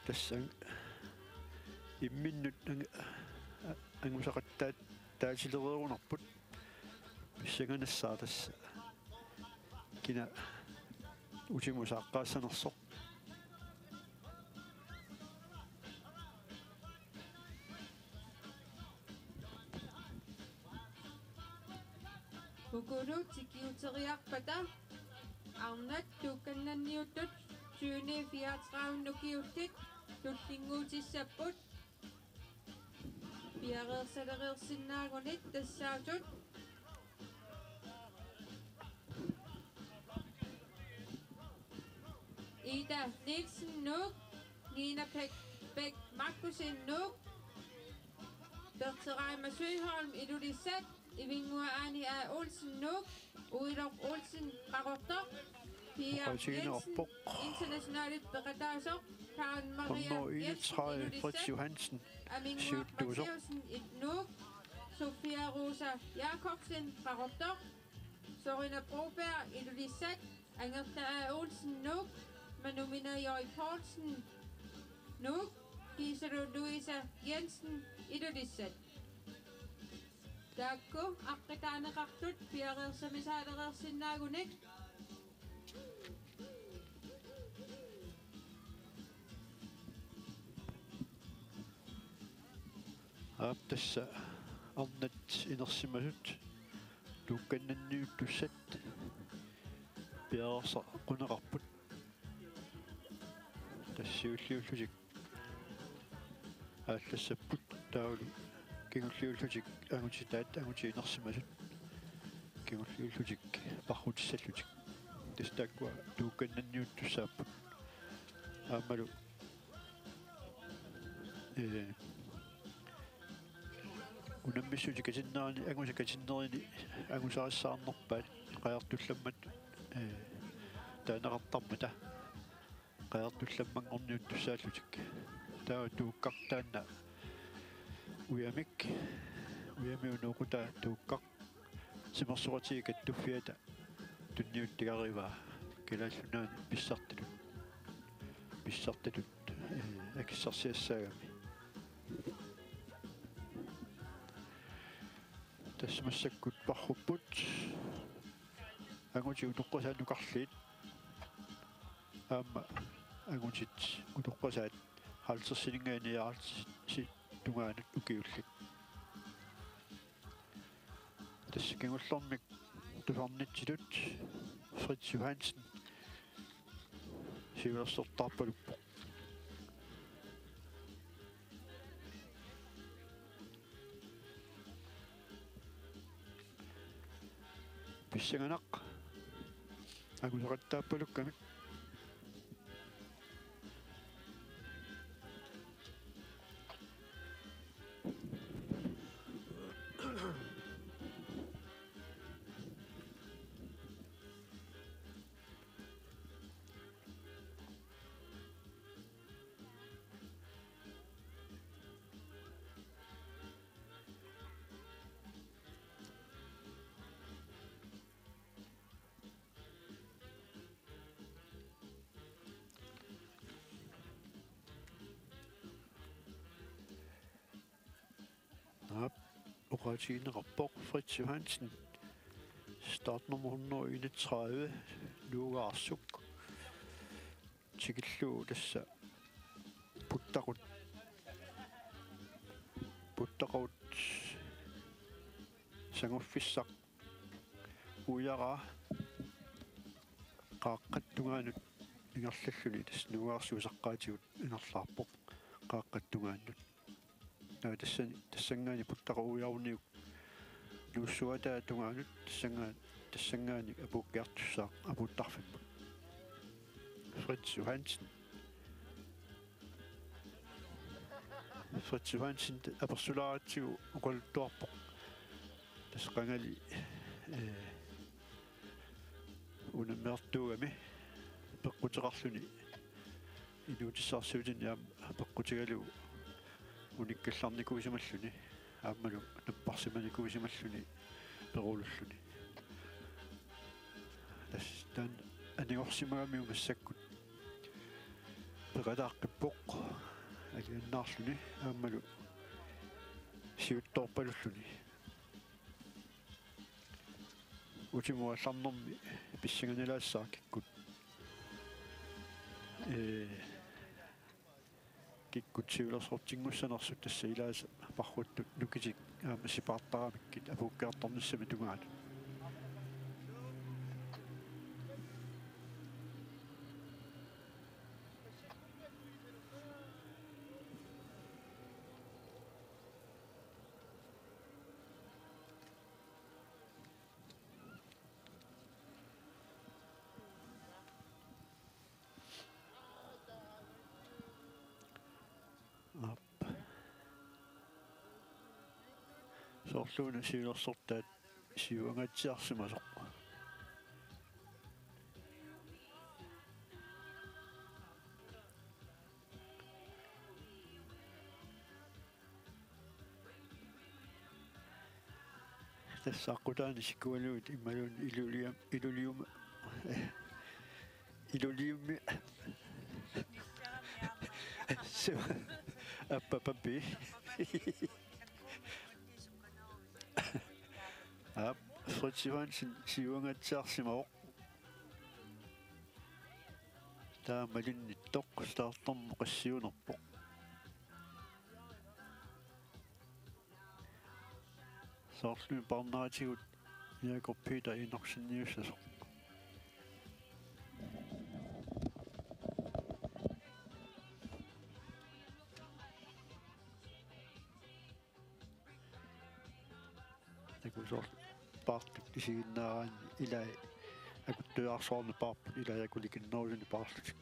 Tassa imminnut ang-, angusaqattaat taatilereerunarput. Pissanganassaaq tassa kina utimut saaqqaassanersoq. Ukulu tikiuteriarpata arnat tuukkannanniuttut tyveni fireogtredive ukiullit tullinnguutissapput. Piareersalereersinnaagunik tassaasut Ida Nielsen, Nuuk. Nina Bæk, Bæk Markussen, Nuuk. Berthe Reimer Søholm, Ilulissat. Ivinnguaq Aani A. Olsen, Nuuk. Uiloq Olsen, Qaqortoq. Pia Jensen, internationalit peqataasoq. Karen Maria Jensen, Ilulissat. Fritz Johansen, Aminguaq Matthæussen, Nuuk. Sofia Rosa Jakobsen, Qaqortoq. Sorina Broberg, Ilulissat. Angerla A. Olsen, Nuuk. Manumina J. Poulsen, Nuuk. Kiisalu Louise Jensen, Ilulissat. Taakku aqqutaaneqartut piareersamisaalereersinnaagunik. Aap, tassa arnat inersimasut tuukkannanniuttussat piareersaaqquneqarput. Tassa siulliullutik aallassapput taavalu kingulliullutik angutitaat angutit inersimasut kingulliullutik parrutissallutik. Tassa taakkua tuukkannanniuttussaapput. Aammalu, ee, unammissutit katinnerini, angusat katinnerini angusarissaarnerpaat qajartullammat, ee, taaneqartarmata. Qajartullammanngorniuttussaallutik. Taava tuukkaq taanna ujamik, ujami unooqutaa tuukkaq, timersoqatigiit kattuffiata tunniuttigarivaa Kalaallit Nunaanni pissartatut, pissartatut, ee, akissarsiassaagami. Tassa massakkut parrupput. Angutit utoqqasaat nukarliit. Aamma angutit utoqqasaat halvtredsininngaanniit halvtredsit tungaanut ukiullit. Tassa kingullermik tusarnitsitut Fritz Johansen siulersortaarpaluppoq. Pissanganaq. Angusaqattaappalukkami. Aap, oqaatigineqarpoq Fritz Johansen. Startnummer hundrede enogtredive, Nuugaarsuk. Tikillugu tassa puttaqut, puttaqut sanguffissaq uiaraa qaaqqat tungaanut ingerlalluni tassa Nuugaarsuup saqqaatigut ingerlaarpoq qaaqqat tungaannut. Naa tassani, tassanngaanniit puttaqut uiaruniuk nuussuataa tungaanut tassanngaa-, tassanngaanniit apuukkiartussaaq apuuttarfimmut. Fritz Johansen. Fritz Johansen apersulaaratsigu oqaluttuarpoq. Tassa qangali, ee, unammeertuugami peqquteqarluni Inuutissarsiutinni aamma peqqutigalugu unikkallarnikuusimalluni aammalu napparsimanikuusimalluni perululluni. Tassa taanna anigorsimagamiuk massakkut peqataaqqippoq aliannaarluni aammalu siuttoorpalulluni. Utimut aallarnermi pissanganalaassaaq kikkut, ee, kikkut siulersortinngussanersut, tassa ilaasa parruttut nukitik aamma sipaartaramikkit apuukkiartornissamik tungaanut. Aap. Soorluuna siulersortaat siuangaatsiarsimasoq. Tassa aqqutaani sikualuit imaluunniit iluliam-, ilulium-, iluliummi-, su-, appapapi. Aap, Fritz Johansen siuangaatsiarsimavoq. Taava malinnittoq starterneq qassiunerpoq. Soorlumi paarneratigut Jakob Peter Enoksenniussasoq. Takusoq paartut isiginnaaraanni ilai akuttujaarsuarneq paarput ilai akulikinnerusuni paarlutik.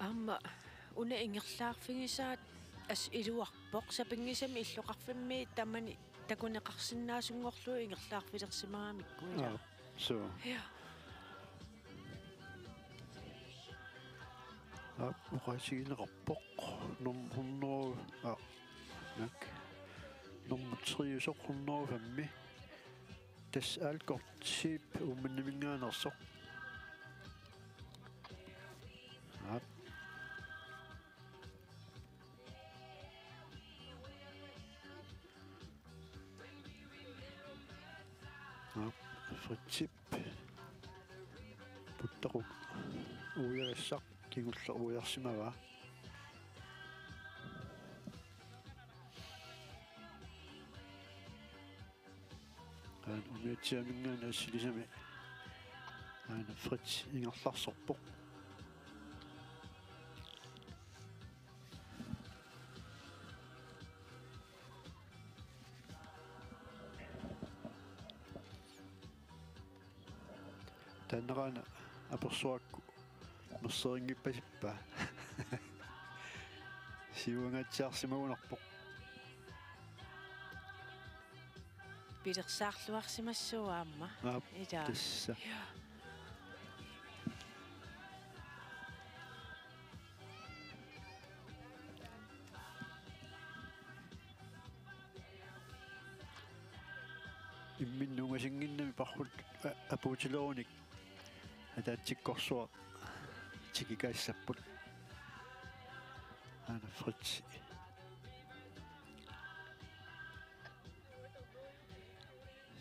Aamma una ingerlaarfigisaat assut iluarpoq, sapinngisamik illoqarfimmi tamani takuneqarsinnaasunngorlugu ingerlaarfilersimagamikku, ilaa. Aap, suu. Ja. Aap, oqaatigineqarpoq. Num-, hundrede, aap, nak. Nummer tre-usoq hundrede og fem. Tassa Alkort Zeeb Uummannaminngaanneersoq. Aap. Aap, Fritzip. Puttaquk uiagassaq kingulleq uiarsimavaa. Aana umiatsiaminngaanniit assilisami aana Fritz ingerlarsorpoq. Taanneraana apersuakku merserinngippasippaa. Siuangaatsiarsimagunarpoq. Pilersaarluarsimassooq aamma. Aap, ilaa. Tassa. Ja. Imminnut ungasinnginnami parrut a-, apuutilerunik ataatsikkorsuaq tikikaassapput. Aana Fritz.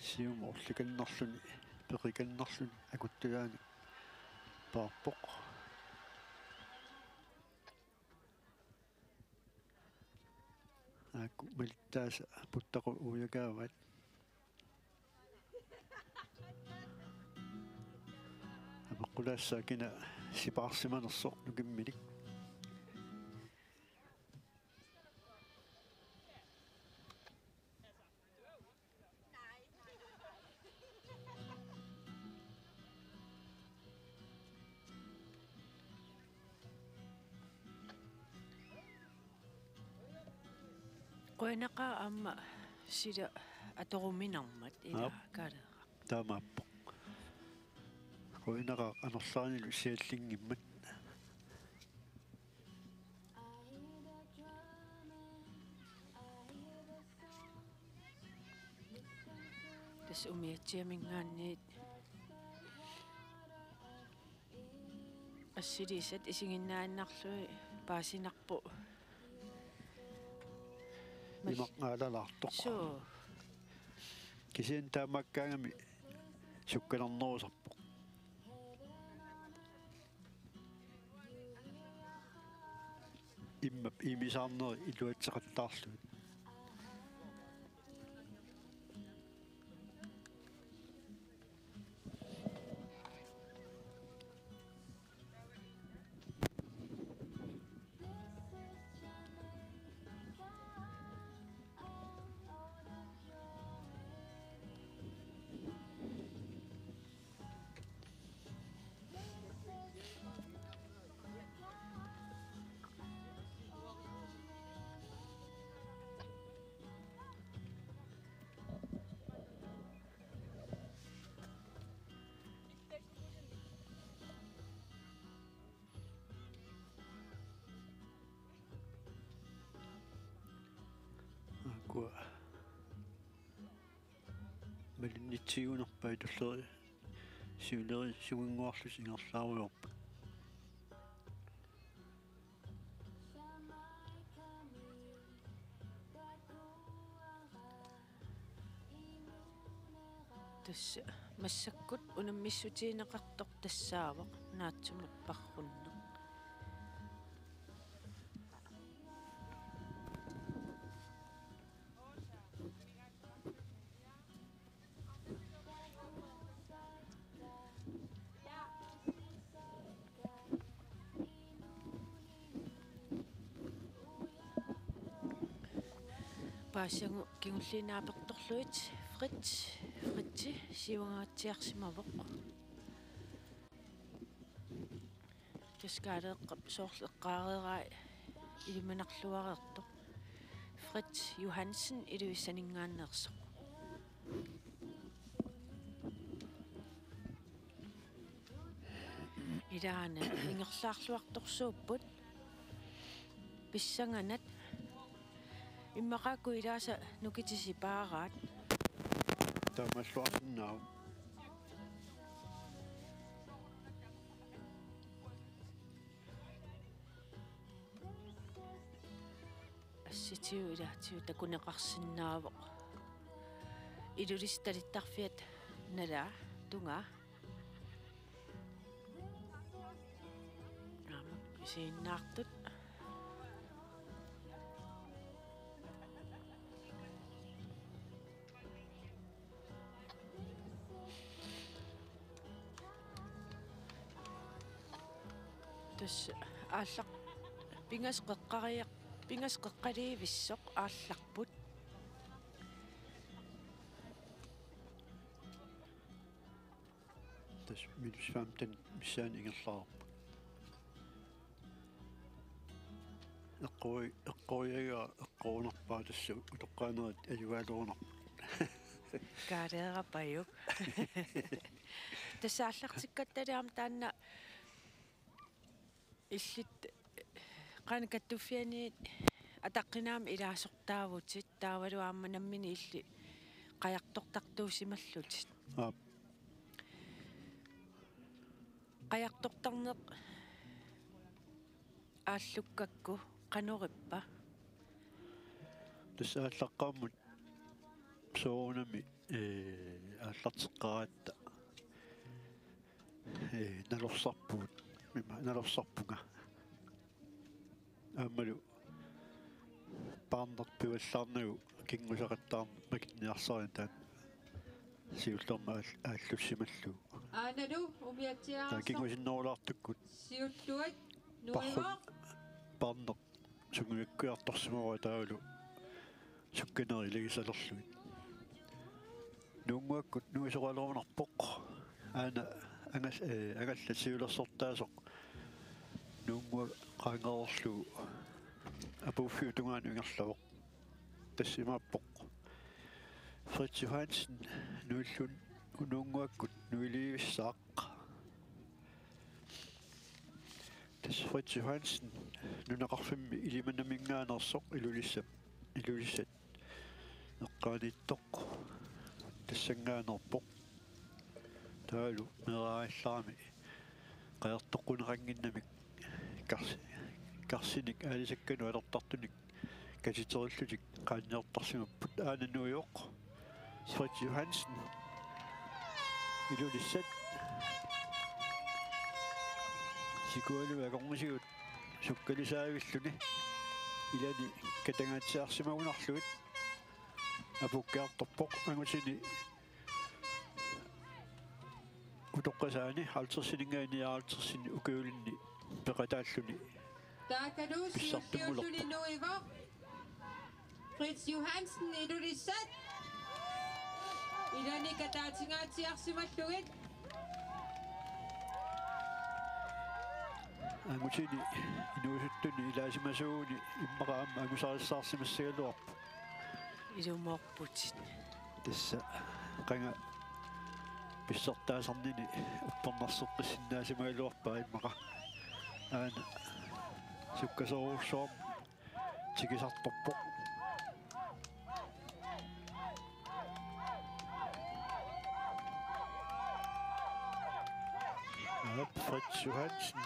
Siumut orlikannerluni, peqikannerluni akuttujaanik paarpoq. Aakku malittaasa puttaqut uiagaavaat. Apeqqutaassaaq kina sipaarsimanersoq nukimminik. Qujanaqaaq aamma sila atoruminarmat ila. Aap. Kaaleeraq. Taamaappoq. Qujanaqaaq anorlaarnilu siallinngimmat. Tassa umiatsiamingaanniit assiliisat isiginnaannarlugit paasinarpoq. Mas- Imaqngaalalaartoq. Suu. Kisianni taamaakkaangami sukkanernerusarpoq. Immap imisaarnerit iluatseqattaarlugit. Aakkua malinnitsigunarpai tulleri siuleri sunginnguarlusi ingerlaarujoorput. Tassa massakkut unammissutigineqartoq tassaavoq naatsumik parrunneq. Paasiagut kingulliit naapertorlugit Fritz, Fritzi siuangaatsiarsimavoq. Tassa Kaaleeqqap soorlu eqqaareerai ilimanarluareertoq. Fritz Johansen Iluissaninngaanneersoq. Ilaana ingerlaarluartorsuupput. Pissanganaq. Immaqaakku ilaasa nukitisipaaraat. Taamaalluarsinnaavoq. Assitigut ilaatigut takuneqarsinnaavoq. Ilulissat talittarfiat nalaa tungaa. Aamma isiginnaartut. Tassa aallaq pingasut qeqqariaq, pingasut qeqqaliivissoq aallarput. Tassa minus femten missaani ingerlareerput. Eqqori-, eqqoriagaa eqqorunarpaa tassa utoqqaanerit ajugaalerunnarput. Kaaleerapajuk. Tassa aallartikkattali aamma taanna illit qanoq kattuffianni ataqqinaammik ilaasortaavutit taavalu aamma nammineq illit qajartortartuusimallutit. Aap. Qajartortarneq aallukkakku qanorippa? Tassa aallaqqaammut soorunami, ee, aallarteqqaaratta, ee, nalorsarpugut, ima nalorsarpunga. Aammalu paarneq pivallaarnagu kinngusaqattaarneq makinniarsarineq taanna siullermik aal-, aallussimallugu. Aanalu umiatsiaararsoq. Taava kingusinnerulaartukkut. Siulluat. Parrut. Nuivoq. Paarneq sungiukkiartorsimavoq taavalu sukkanerit ilagisalerlugit. Nuunnguakkut nuisoraluarnarpoq. Aana angal-, ee, angallat siulersortaasoq Nuunnguaq qaangereerlugu apuuffiup tungaanut ingerlavoq. Tassa imaappoq Fritz Johansen nuillun-, Nuunnguakkut nuilivissaaq. Tassa Fritz Johansen nunaqarfimmi Ilimanaminngaanneersoq Ilulissap, Ilulissat eqqaaniittoq tassanngaanneerpoq. Taavalu meeraagallarami qajartoqquneqannginnamik kars-, karsinik aalisakkanut atortartunik katiterillutik qaanniortarsimapput. Aana nuivoq Fritz Johansen Ilulissat. Sikualu akornisigut sukkalisaavilluni ilani katangaatsiarsimagunarlugit apuukkiartorpoq, angutini utoqqasaani halvtredsininngaanniit halvtredsinik ukiulinni peqataalluni. Taakkalu pissartunngulerpoq. Siulliulluni nuivoq Fritz Johansen Ilulissat. Ilani kataatangaatsiarsimallugit. Angutini inuusuttuni ilaasimasuuguni immaqa aamma angusarissaarsimassagaluarpoq. Ilumoorputit. Tassa qanga pissartaasarnini uppernarseqqissinnaasimagaluarpaa immaqa. Aana sukkasoorujussuarmik tikisartorpoq. Aap, Fritz Johansen.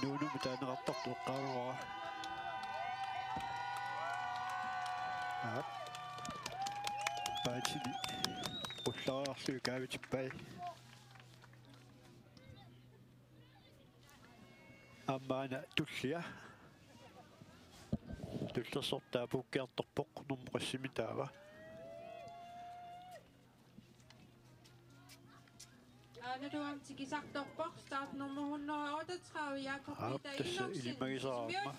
Nuunumi taaneqartartoq eqqaamavara. Aap. Paatini ullariarlugit kaavitippai. Aamma aana tullia. Tullersortaa apuukkiartorpoq, nummer qassimi taava. Aana tuam tikisartorpoq, startnummer hundrede otteogtredive, Jakob Aap, Peter tassa Enoksen, ilimagisarama. Sisimiut.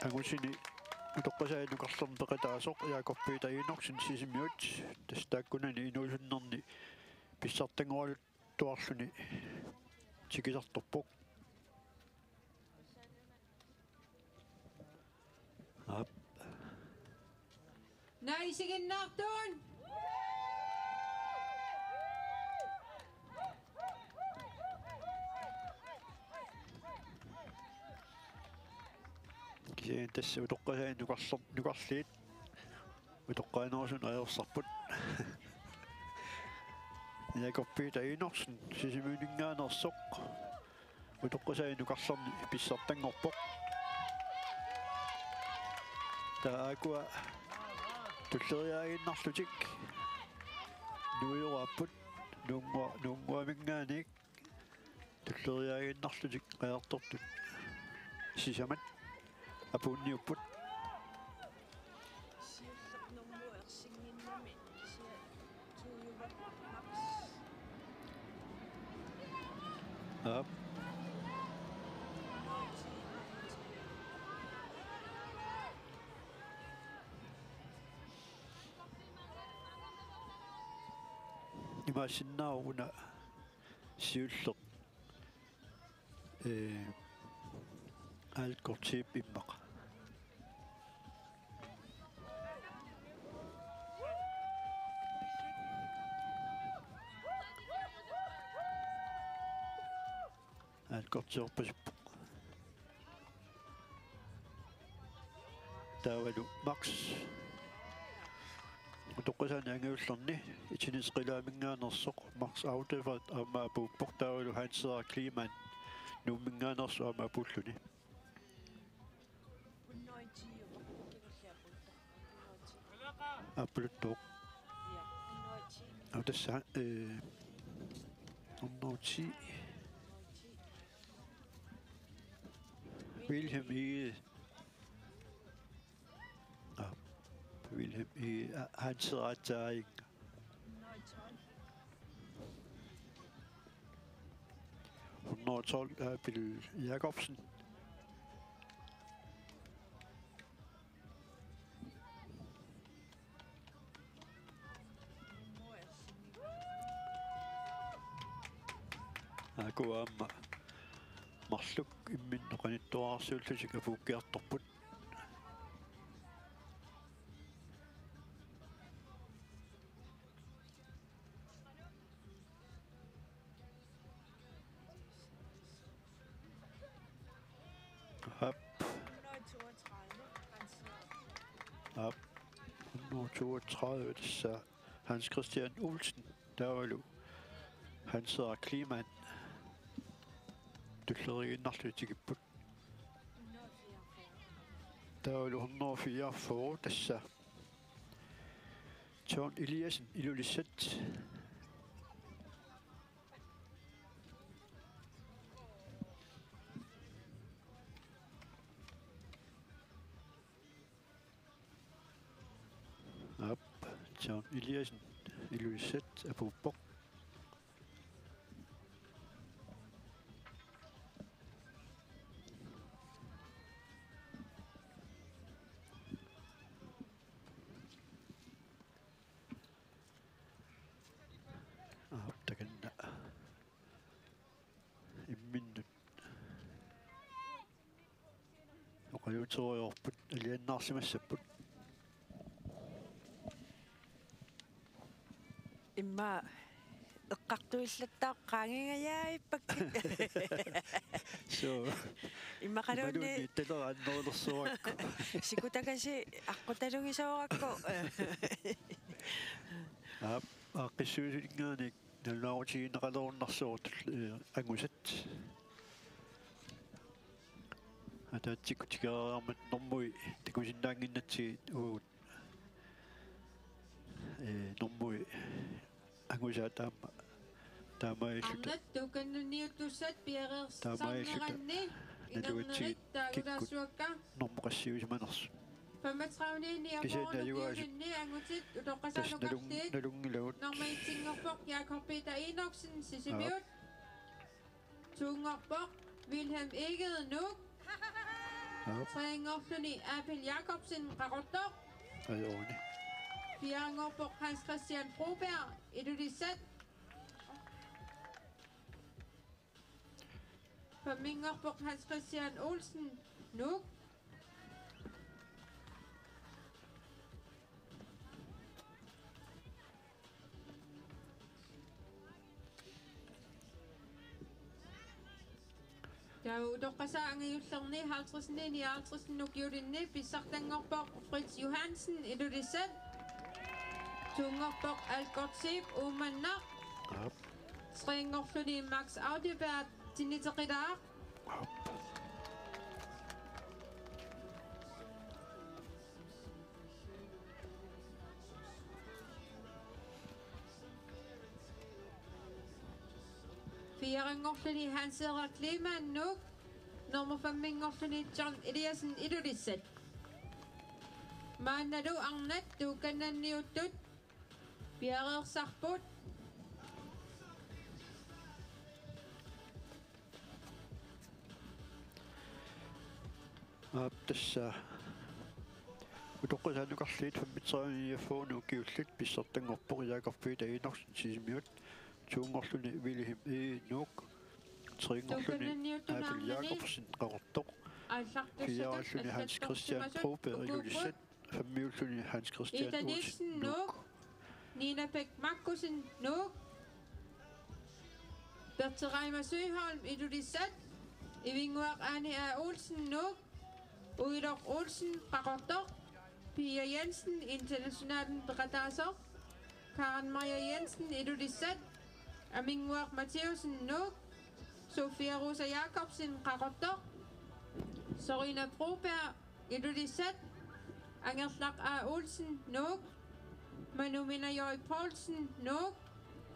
Angutini utoqqasaani nukarlerni peqataasoq Jakob Peter Enoksen, Sisimiut. Tassa taakkunani inuusunnerni pissartanngoraluttuarluni tikisartorpoq. Aap. Naisiginnaartun. Kisianni tassa utoqqasaani nukarler-, nukarliit utoqqaanerusunik ajorsarput. Jakob Peter Enoksen, Sisimiuninngaanneersoq. Utoqqasaani nukarlerni pissartanngorpoq. Taava aakkua tulleriiaaginnarlutik nuioraapput, Nuunngua-, Nuunnguaminngaanniit tulleriiaaginnarlutik qajartortut sisamat apuunniupput. Siullermut ersinnginnami kisianni tuujumapput Max. Aap. Imaassinnaavoq una siulleq, ee, Aalkortiip immaqa. Aalkortiorpasippoq. Taavalu Max. Utoqqasaani angajullerni Itini Teqilaaminngaanneersoq Max Audefert aamma apuuppoq, taavalu Hans Henrik Kleemann Nuumminngaanneersoq aamma apuulluni. Appaluttuuq. Aa, tassa, ee, hundrede og ti. Wilhelm Egede. Aa, Wilhelm Egede, aa, Hans Henrik. Hundrede og tolv, aa, Bill Jakobsen. Aakkua aamma marluk imminnut qanittuararsiullutik apuukkiartorput. toogtredive, tassa Hans Christian Olsen, taavalu Hans Henrik Kleemann tulleriiginnarlutik tikipput. Taavalu hundrede og fireogfyrre, tassa John Eliassen, Ilulissat. Aap, John Eliassen, Ilulissat, apuuppoq. Aap, takanna. Imminnut oqaluuterujoorput, alianaarsimassapput. Immaqa eqqartuillattaaq qaangigajaappakkit. Suu. Immaqaluunniit. Imaluunniit taleraannerulersorakku. Sikutakasi aqqutalugisoorakku. Aap, aaqqissuussininngaanniit nalunaarutigineqalerunnarsooq, eh, angusat. Ataatsikkut tikeraarmat normui takusinnaannginnatsigit uagut, eh, normui angusaat aamma taamaalilluta. Arnat tuukannanniuttussat piareersarneranni. Taamaalilluta. Nalugatsigit inernerit kikkut taagutaassuakka normu qassiusimanersut. Femogtredive niogfyrre. Kisianni ajugaasut. Nukiulinni angutit utoqqasaanut. Tassa nalun-, oqarliit. Nalunngilagut. Nummer et-inngorpoq Jakob Peter Enoksen, Sisimiut. Aap. To-nngorpoq Wilhelm Egede, Nuuk. Aap. Tre-nngorluni Abel Jakobsen, Qaqortoq. Ajoquni. Fire-nngorpoq Hans Christian Broberg, Ilulissat. Fem-nngorpoq Hans Christian Olsen, Nuuk. Taava utoqqasaat angajullerni halvtredsinit nioghalvtredsinit nukiulinni pissartanngorpoq Fritz Johansen, Ilulissat. To-nngorpoq Algotsip, Uummannaq. Aap. Tre-nngorluni Max Audeberg, Tiniteqilaaq. Aap. Fire-nngorluni Hans Henrik Kleemann, Nuuk. Nummer fem-inngorluni John Eliassen, Ilulissat. Maannalu arnat tuukannanniuttut piareersarput. Aap, tassa utoqqasaannukarliit femogtredive niogfyrre nukiullit pissartanngorpoq Jakob Peter Enoksen, Sisimiut, to-nngorluni Wilhelm Egede, Nuuk, tre-nngorluni Abel Jakobsen, Qaqortoq, fire-ralluni Hans Christian Broberg, Ilulissat, fem-iulluni Hans Christian Olsen, Nuuk. Nina Bech Markussen, Nuuk. Berthe Reimer Søholm, Ilulissat. Ivinnguaq Ane A. Olsen, Nuuk. Uiloq Olsen, Qaqortoq. Pia Jensen, Internationalen peqataasoq. Karen Maja Jensen, Ilulissat. Aminnguaq Mathiassen, Nuuk. Sofia Rosa Jakobsen, Qaqortoq. Sorina Broberg, Ilulissat. Angerlaq A. Olsen, Nuuk. Manu Minajoi Poulsen, Nuuk.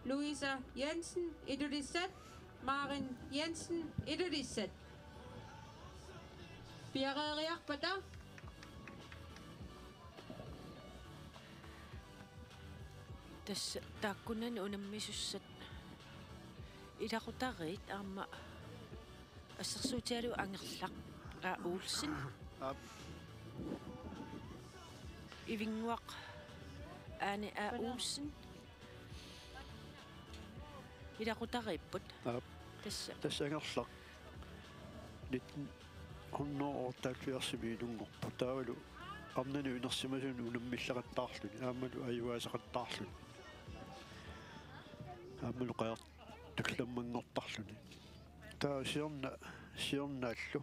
Louisa Jensen, Ilulissat. Maren Jensen, Ilulissat. Piareeriarpata. Tassa taakkunani unammisussat ilaqutariit aamma assersuutigalugu Angerlaq A. Olsen. Aap. Ivinnguaq Ane A. Olsen. Ilaqutariipput. Aap. Tassa. Tassa Angerlaq nitten hundrede otteoghalvfjerdsimi inunngorpoq. Taavalu arnanut inersimasunut unammillaqattaarluni, aammalu ajugaasaqattaarluni. Aammalu qajartullammanngortarluni. Taava siorna-, siornaallu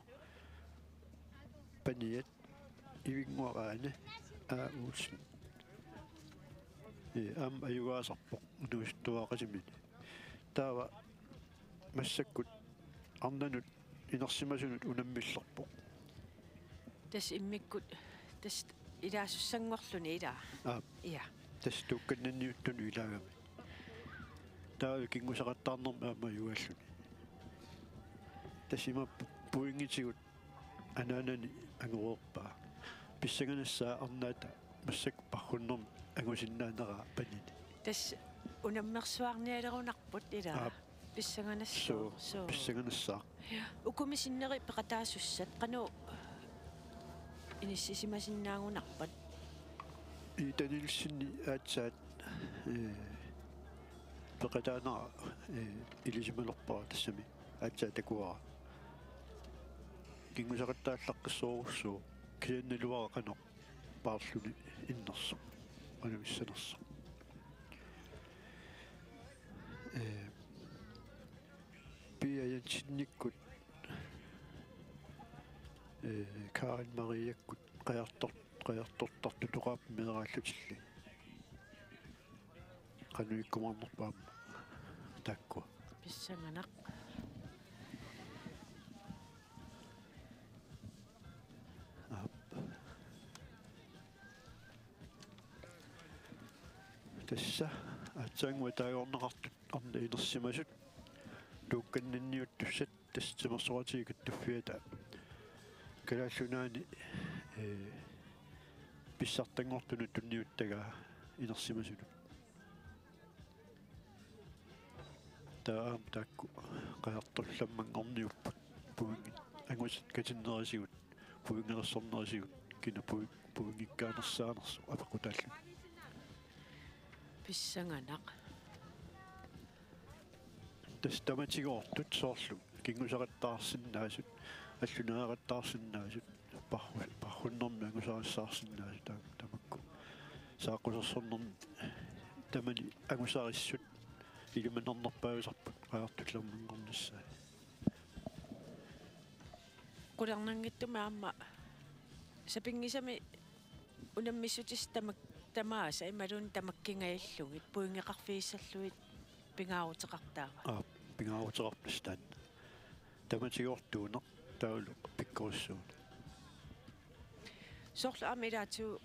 paniat Ivinnguaq Ane A. Olsen. Ee, aamma ajugaasarpoq inuusuttuaaqasimini. Taava massakkut arnanut inersimasunut unammillerpoq. Tassa immikkut, tassa ilaasussanngorluni ilaa. Aap. Ja. Tassa tuukkannanniuttunut ilaagami. Taava kinngusaqattaarnermi aamma ajugaalluni. Tassa ima pu-, pointigut anaanani angoreerpaa. Pissanganassaaq arnaata massakkut parrunnermi angusinnaaneraa panini. Tassa unammersuarnialerunarput ilaa. Aap. Pissanganassaaq. Suu, suu. Pissanganassaaq. Ja. Ukumi sinneri peqataasussat qanoq inissisimasinnaanngilarpat? Ida Nielsenip aatsaat, ee, peqataanera, ee, ilisimalerpara tassami aatsaat takuara. Kinngusaqattaallaqqissorujussuuvoq kisianni naluara qanoq paarluni innersoq, qanuissanersoq. Ee, Pia Jensenikkut, ee, Karen Mariakkut qajartor-, qajartortartutoqarput meeraallutillu. Qanoq ikkumaarnerpaamma taakku. Pissanganaq. Aap. Tassa aatsaannguaq taaguorneqartut arnat inersimasut tuukkannanniuttussat tassa timersoqatigiit kattuffiata Kalaallit Nunaanni, ee, pissartanngortunut tunniuttagaa inersimasunut. Taava aamma taakku qajartorlammanngorniupput. Pointit angusat katinnerisigut, pointerissornerisigut, kina poi-, pointikkaanersaanersoq apeqqutaalluni. Pissanganaq. Tassa tamatigoortut soorlu kinngusaqattaarsinnaasut, allunaareqattaarsinnaasut, parru-, parrunnermi angusarissaarsinnaasut taam-, tamakku. Saaqqusersornermi tamani angusarissut ilimanarnerpaajusarput qajartorlammanngornissaat. Qularnanngitsumik aamma sapinngisamik unammissutissat tamak-, tamaasa imaluunniit tamakkingajallugit pointeqarfigissallugit pingaaruteqartaava? Aap, pingaaruteqarpoq taanna. Tamatigoortuuneq taavalu pikkorissuuneq. Soorlu aamma ilaatigut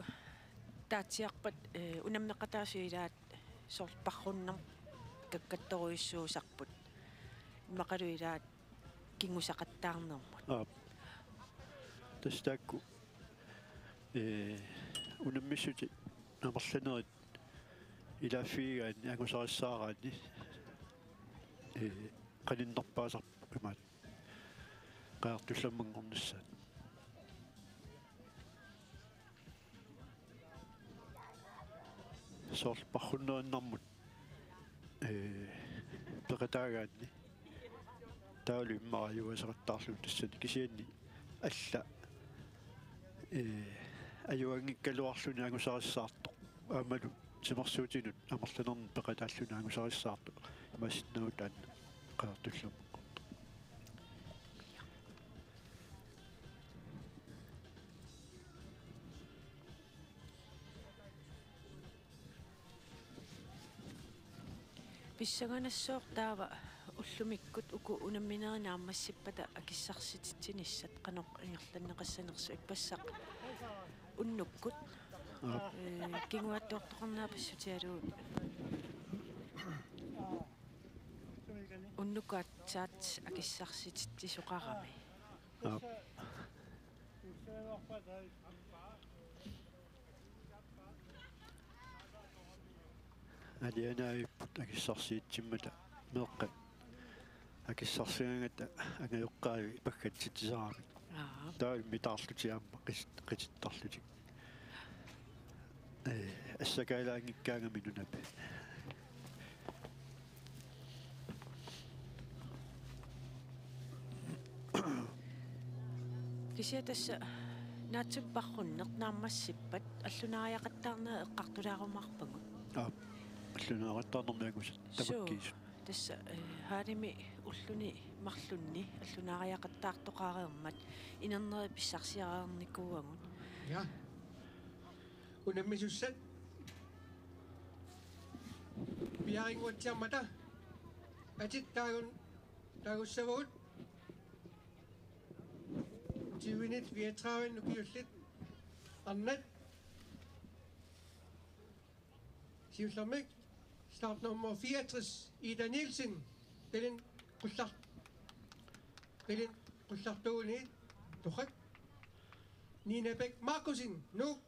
taatsiarpat, ee, unammeqataasut ilaat soorlu parrunnermik kakkattorujussuusarput. Immaqalu ilaat kinngusaqattaarnermut. Aap. Tassa taakku, ee, unammissutit amerlanerit ilaaffigigaanni angusarissaaraanni, ee, qaninnerpaasarput imaattoq qajartorlammanngornissaat. Soorlu parrunnerinnarmut, ee, peqataagaanni taavalu immaqa ajugaasaqattaarlugu tassani kisianni alla, ee, ajugaanngikkaluarluni angusarissaartoq aammalu timersuutinut amerlanernik peqataalluni angusarissaartoq imaassinnaavoq taanna qajartorlammanngortoq. Pissanganassaaq taava ullumikkut uku unamminerit naammassippata akissarsititsinissat qanoq ingerlanneqassanersoq ippassaq unnukkut. Aap. Ee, kinguaattoortoqarniarpassutsialu unnukkut aatsaat akissarsititsisoqarami. Aap. Alianaavipput akissarsiitsimmata meeqqat akissarsagaangata angajoqqaavi paggatsitsisaramik. Aap. Taava mitaarlutik aamma qis-, qitittarlutik. Ee, assakaalaanngikkaangami nunap. Kisianni tassa naatsumik parrunneq naammassippat allunaariaqattaarneq eqqartulaarumaarpagut. Aap, allunaariaqattaarnermi angusat. Suu, tamakkiisut. Tassa, ee, hallimi ulluni marlunni allunaariaqattaartoqareermat inerneri pissarsiareernikuuagut. Ja. Unammisussat. Piareersimammata atit taagun-, taagussavagut. Tyvenit fireogtredive ukiullit arnat. Siullermik startnummer fireogtres, Ida Nielsen, Pellin Qullar-, Pellin Qullartuuni Toqak. Nina Bech Markussen, Nuuk,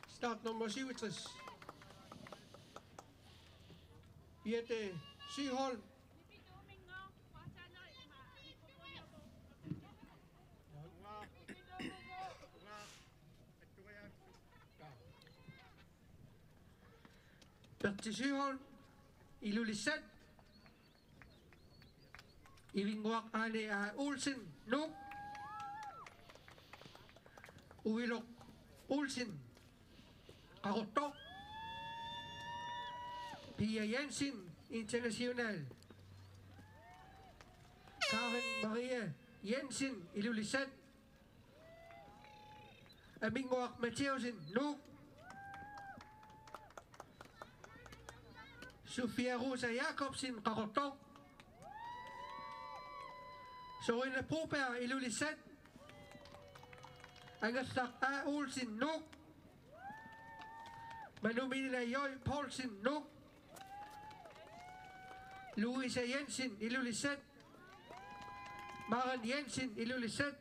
startnummer syvogtres. Birthe Søholm. Birthe Søholm, Ilulissat. Ivinnguaq Ane A. Olsen, Nuuk. Uiloq Olsen, Qaqortoq. Pia Jensen, International. Karen Marie Jensen, Ilulissat. Aminnguaq Mathiassen, Nuuk. Sofia Rosa Jacobsen, Qaqortoq. Sorina Broberg, Ilulissat. Angerlaq A. Olsen, Nuuk. Manumina J. Poulsen, Nuuk. Louise Jensen, Ilulissat. Maren Jensen, Ilulissat.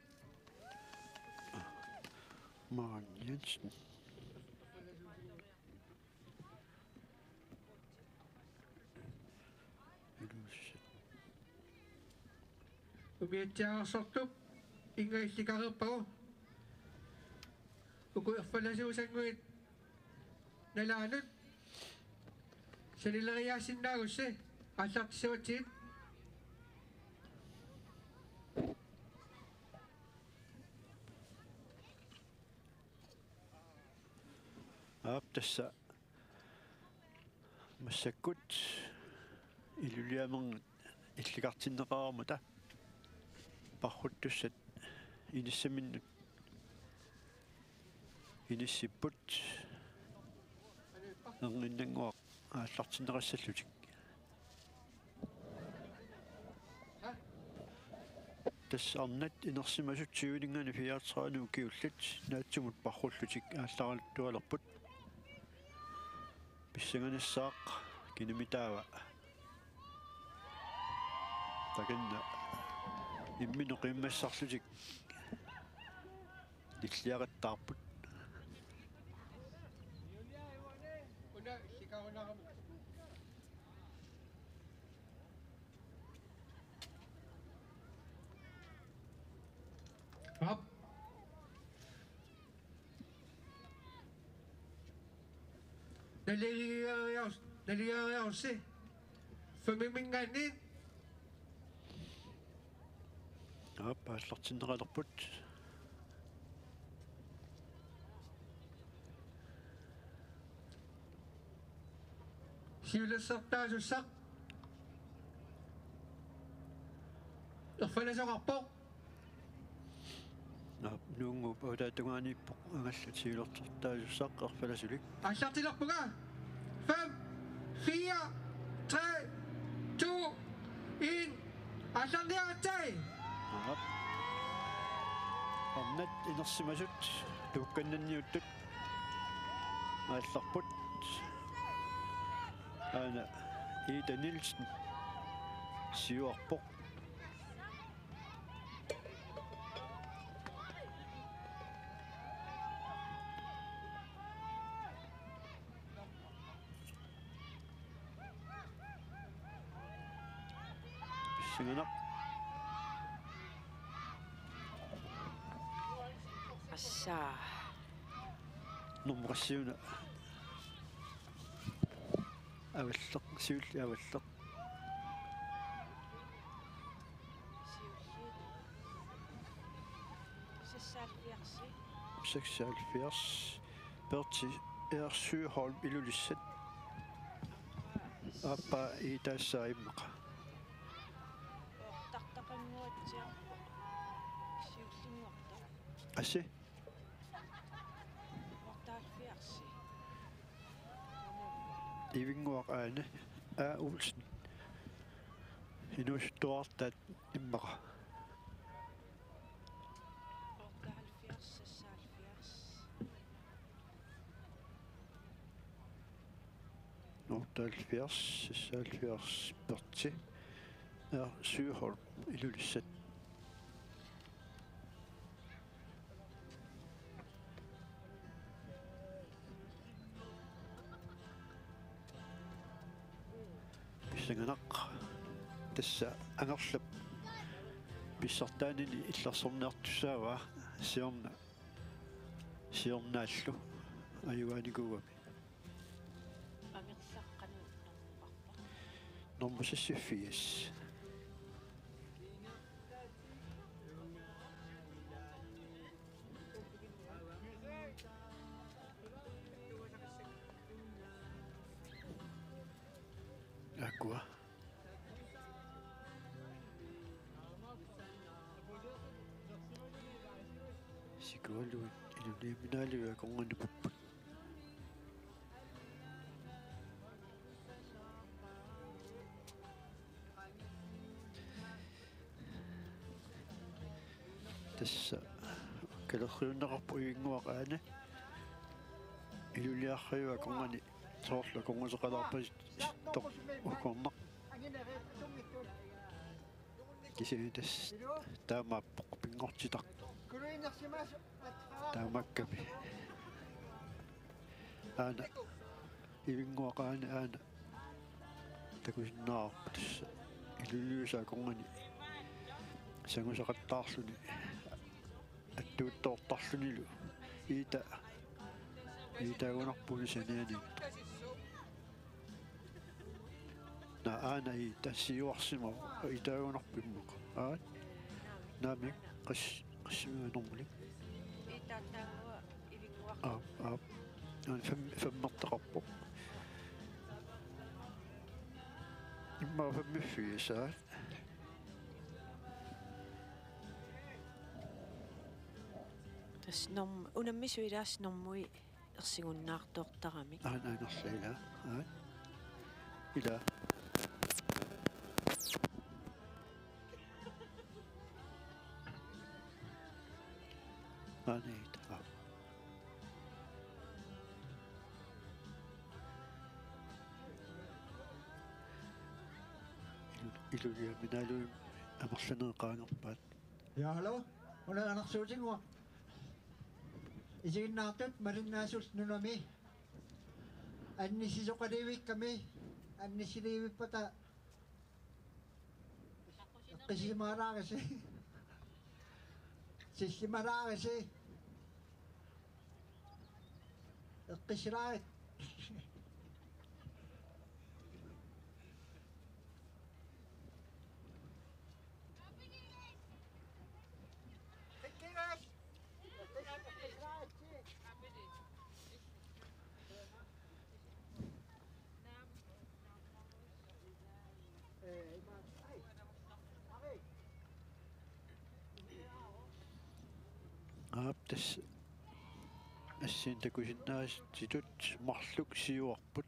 Maren Jensen. Ilulissat. Umiatsiaarsortup ingaillikareerpagu. Uku erfalasuusannguit nalaanut sanileriaasinnaagussi aallartissavatsigit. Aap, tassa massakkut Ilulissat illikartinneqareermata parruttussat inissaminnut inissipput, erniinnannguaq aallartinneqassallutik. Tassa arnat inersimasut tyveninngaanniit fireogtredive ukiullit naatsumut parrullutik aallaraluttualerput. Pissanganassaaq kinamitaava. Takanna imminut qiimmassarlutik nilliaqattaarput. Aap. Naligiiaas-, naligiiaassi. Femiminngaanniit. Aap, aallartinneqalerput. Siulersortaasussaq erfalasoqarpoq. Aap, Nuunnguup avataata tungaaniippoq angallat siulersortaasussaq erfalasulik. Aallartilerpunga. Fem, fire, tre, to, en. Aallarniaratsai. Aap. Arnat inersimasut tuukkannanniuttut aallarput. Aana Ida Nielsen siuarpoq. Pissanganaq. Assa. Nummer syv. Avalleq, siulleq avalleq. Siulleq. Seksoghalvfjerds. Seksoghalvfjerds. Birthe R. Søholm, Ilulissat. Aappaa Ida tassa immaqa. Oqtartaqannguatsiarpoq. Siullinngortoq. Asi. Oqtaarfiarsi. Ivinnguaq Aane. A. Olsen. Inuusuttuartaat immaqa. Otteoghalvfjerds, seksoghalvfjerds. Otteoghalvfjerds, seksoghalvfjerds, Berti. Ja, Søholm, Ilulissat. Pissanganaq. Tassa Angerlap pissartaanini illersorniartussaavaa siorna, siornaallu ajugaanikuugami. Angerlaq qanoq normukarpa? Normu seksogfirs. Aakkua. Sikualuit iluliaminaaluit akornanni pupput. Tassa kalerriunneqarpoq Ivinnguaq Aane. Iluliarrajuit akornanni soorlu akornuteqalaarpasittoq uggornaq. Kisianni tassa taamaappoq, pinngortitaq. Taamaakkami. Aana, Ivinnguaq Aane aana takusinnaavarput tassa. Iluliusa akornanni sangusaqattaarluni attuuttoortarlunilu. Iita, iitaagunarpuni sanianiittut. Naa, aana iita siuarsimavoq, iitaagunarpoq immaqa. Aat. Naamik, qas-, qassimiga normulik. Iitaataagua Ivinnguaq. Aap, aap. Aana fem-, femmertaqarpoq. Immaqa femmiffigisaat. Tassa norm-, unammisut ilaasa normui ersigunnaartoortaramik. Aana, aana, ila. Aat. Ila. Aana iita. Aap. Ilu-, iluliaminaaluit amerlanerit qaangerpaat. Ja, hallo. Una anersuutinnguaq. Isiginnaartut malinnaasullu nunami. Annissisoqalivikkami, annissilivippata eqqissisimaalaarisi. Sillimalaarisi. Eqqissilaarit. Aap, tassa assigiinngitsut takusinnaasutut marluk siuarput.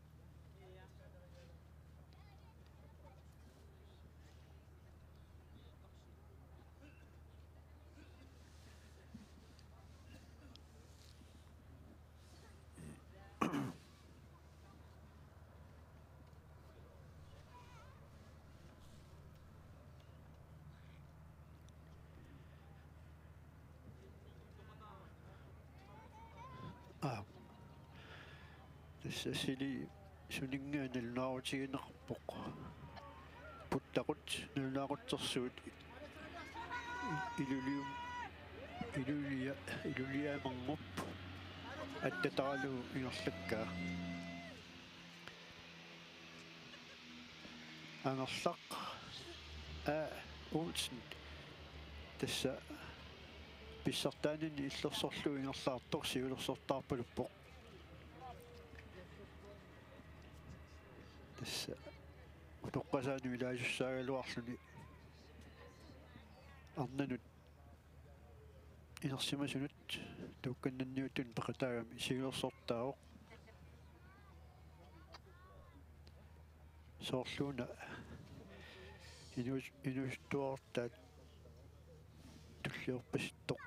Aap. Tassa suli suninnga nalunaarutigineqarpoq. Puttaqut nalunaaqutsersuut Ilulium-, Ilulia-, Iluliamangup attataralugu ingerlakkaa. Angerlaq A. Olsen tassa pissartaanini illersorlugu ingerlaartoq siulersortaarpaluppoq. Tassa utoqqasaanut ilaasussaagaluarluni arnanut inersimasunut tuukkannanniuttunut peqataagami siulersortaavoq. Soorluuna inuus-, inuusuttuartaat tulliorpasittoq.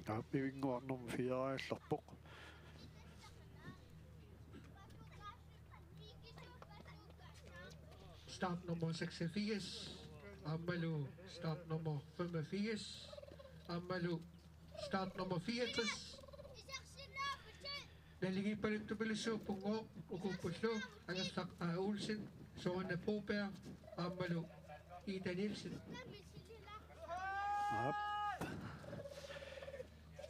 Aap, Ivinnguaq nummer fire-iallarpoq. Startnummer seksogfirs, aammalu startnummer femogfirs, aammalu startnummer fireogtres. Naligiippaluttupillugu punngooq ukuuppullu Angerlaq A. Olsen, Søren Broberg, aammalu Ida Nielsen. Aap.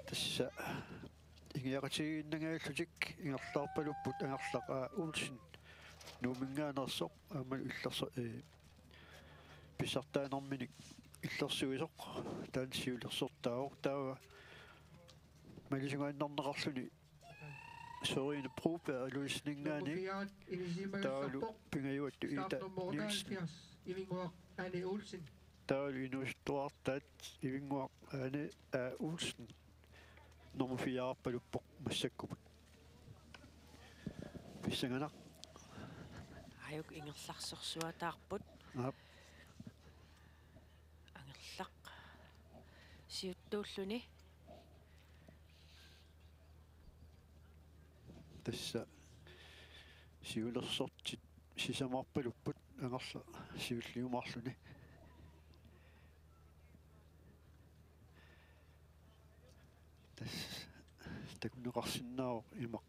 Tassa ingiaqatigiinnangajallutik ingerlaarpalupput Angerlaq A. Olsen Nuumminngaanneersoq aammalu illerso-, ee, pissartaanerminik illersuisoq taanna siulersortaavoq, taava malisungaannarneqarluni Søren Broberg Ilulissaningaanniit, taavalu pingajuattut Ida Nielsen, taavalu inuusuttuartaat Ivinnguaq Ane A. Olsen nummer fire-iarpaluppoq massakkut. Pissanganaq. Aajuku ingerlarsorsuataarput. Aap. Angerlaq siuttuulluni. Tassa siulersortit sisamarpalupput Angerlaq siulliumaarluni. Tassa takuneqarsinnaavoq imaq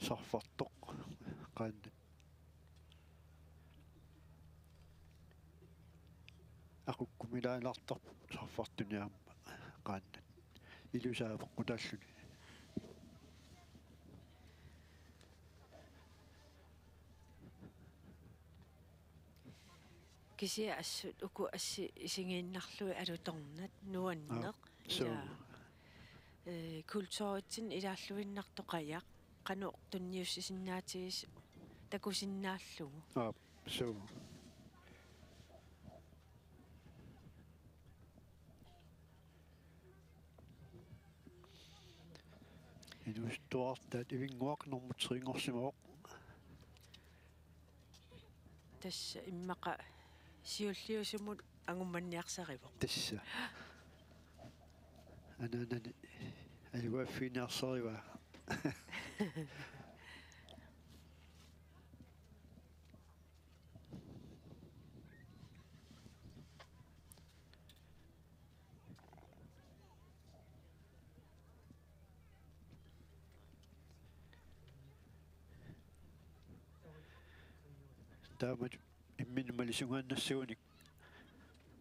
sarfartoq qaannat. Aqukkumilaalaartarpoq sarfartuni aamma qaannat. Ilusaa peqqutaalluni. Kisianni assut uku assit isigiinnarlugit alutornat nuanneq. Aap, suu. Ja. Ee, kulturitsinni ilaalluinnartoq qajaq, qanoq tunniussisinnaatigisoq takusinnaallugu. Aap, suu. Inuusuttuartaat Ivinnguaq nummer tre-nngorsimavoq. Tassa immaqa siulliusumut angummanniarsarivoq. Tassa. Anaanani ajugaaffigineqarsarivaa. Taamatut imminut malisungaannassaguni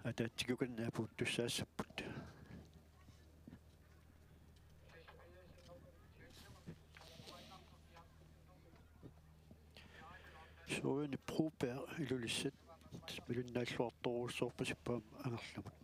ataatsikukanni apuuttussaassapput. Søren Broberg Ilulissat malinnaalluartorujussuarpasippoq aamma Angerlamut.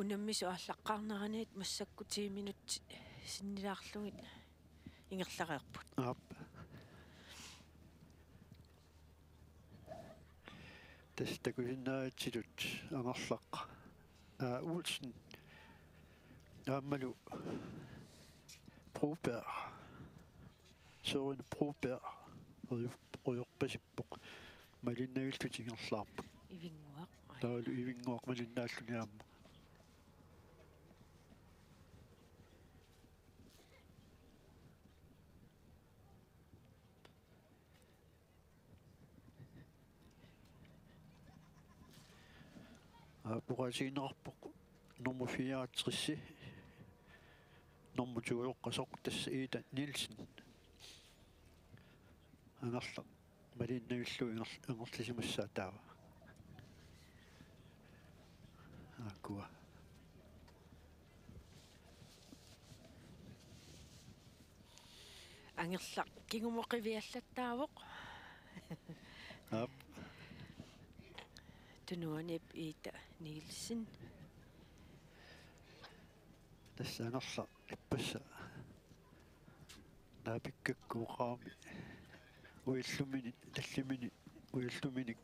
Unammisut aallaqqaarneraniit massakkut ti minutsit sinnilaarlugit ingerlareerput. Aap. Tassa takusinnaagatsigu Angerlaq A. Olsen aammalu Broberg, Søren Broberg uju-, ujorpasippoq, malinnagillutik ingerlaarput. Ivinnguaq. Taavalu Ivinnguaq malinnaalluni aamma. Aap, oqaatigineqarpoq nummer fireogtres, nummer to-oqqasoq, tassa Ida Nielsen. Angerlaq maliinnavillugu inger-, ingerlasimassaaq taava. Aakkua. Angerlaq kingumut qiviallattaavoq. Aap. Tunuaniip Ida Nielsen. Tassa Angerlaq ippassaq naapikkakku oqarami ujalluminik, tallimanik, ujalluminik,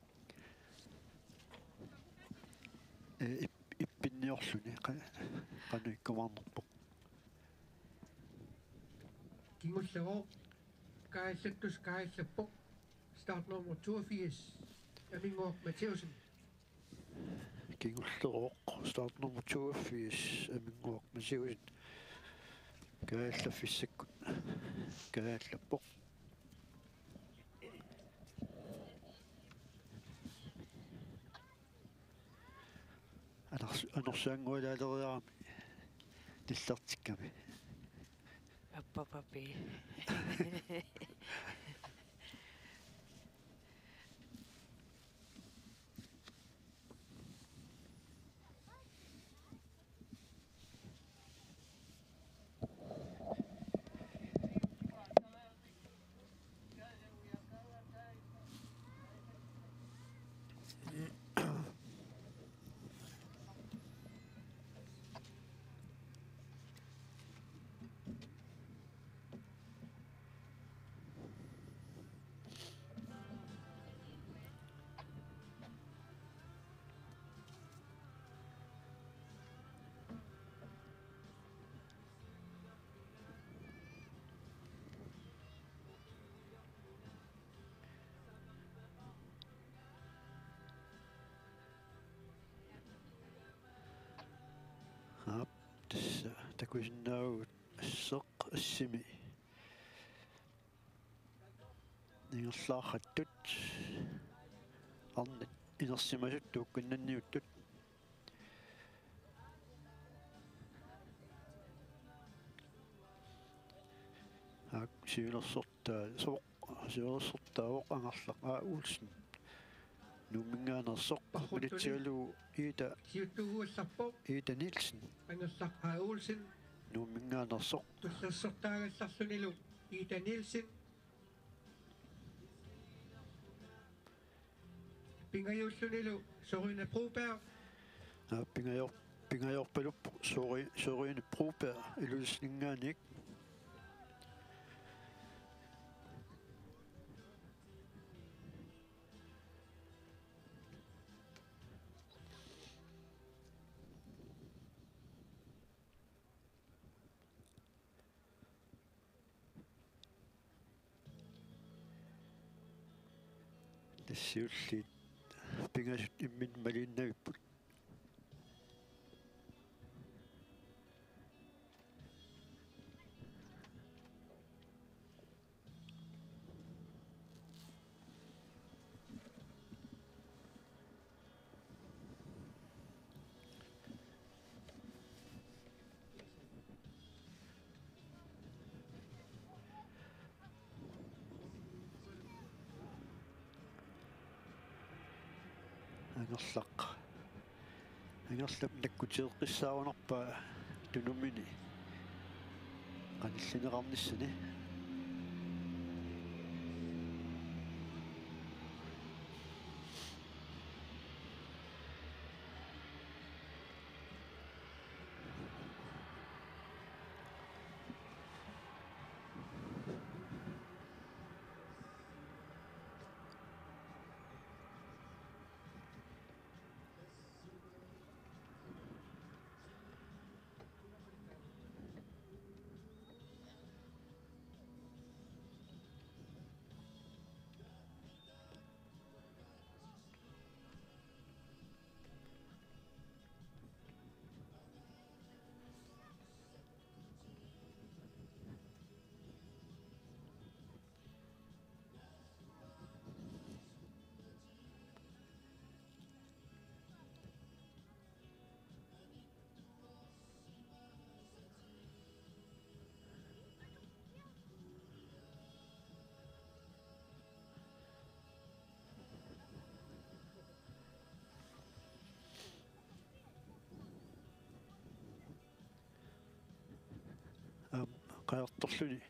ee, ip-, ippinniorluni qa-, qanoq ikkumaarnerpoq. Kingullerooq kaajallattussaq kaajallappoq, startnummer toogfirs, Aminguaq Mathæussen. Kingullerooq, startnummer toogfirs, Aminguaq Mathæussen, kaajallaffissakkut kaajallappoq. Anors-, anorsaanngualaaleriarami nillertikkami. Appapapi. Aap, tassa takusinnaavugut asseq assimi ingerlaartut, arnat inersimasut tuukkinnanniuttut. Aap, siulersortaa-, soq-, siulersortaavoq Angerlaq A. Olsen, Nuumminngaanneersoq. Paarruttunik militsialu Ida, siuttuuguallarpoq. Ida Nielsen. Angerlaq A. Olsen. Nuumminngaanneersoq. Tullersortaagallarlunilu Ida Nielsen. Pingajuullunilu Sørine Broberg. Aa, pingajor-, pingajorpaluppoq Søri-, Sørine Broberg Ilulissaninngaanniit. Tassa siulliit pingasut imminnut maliinnavipput. Angerlaq. Angerlap nakkutigeqqissaarunarpaa tunumini qanillineqarnissani. qajartorluni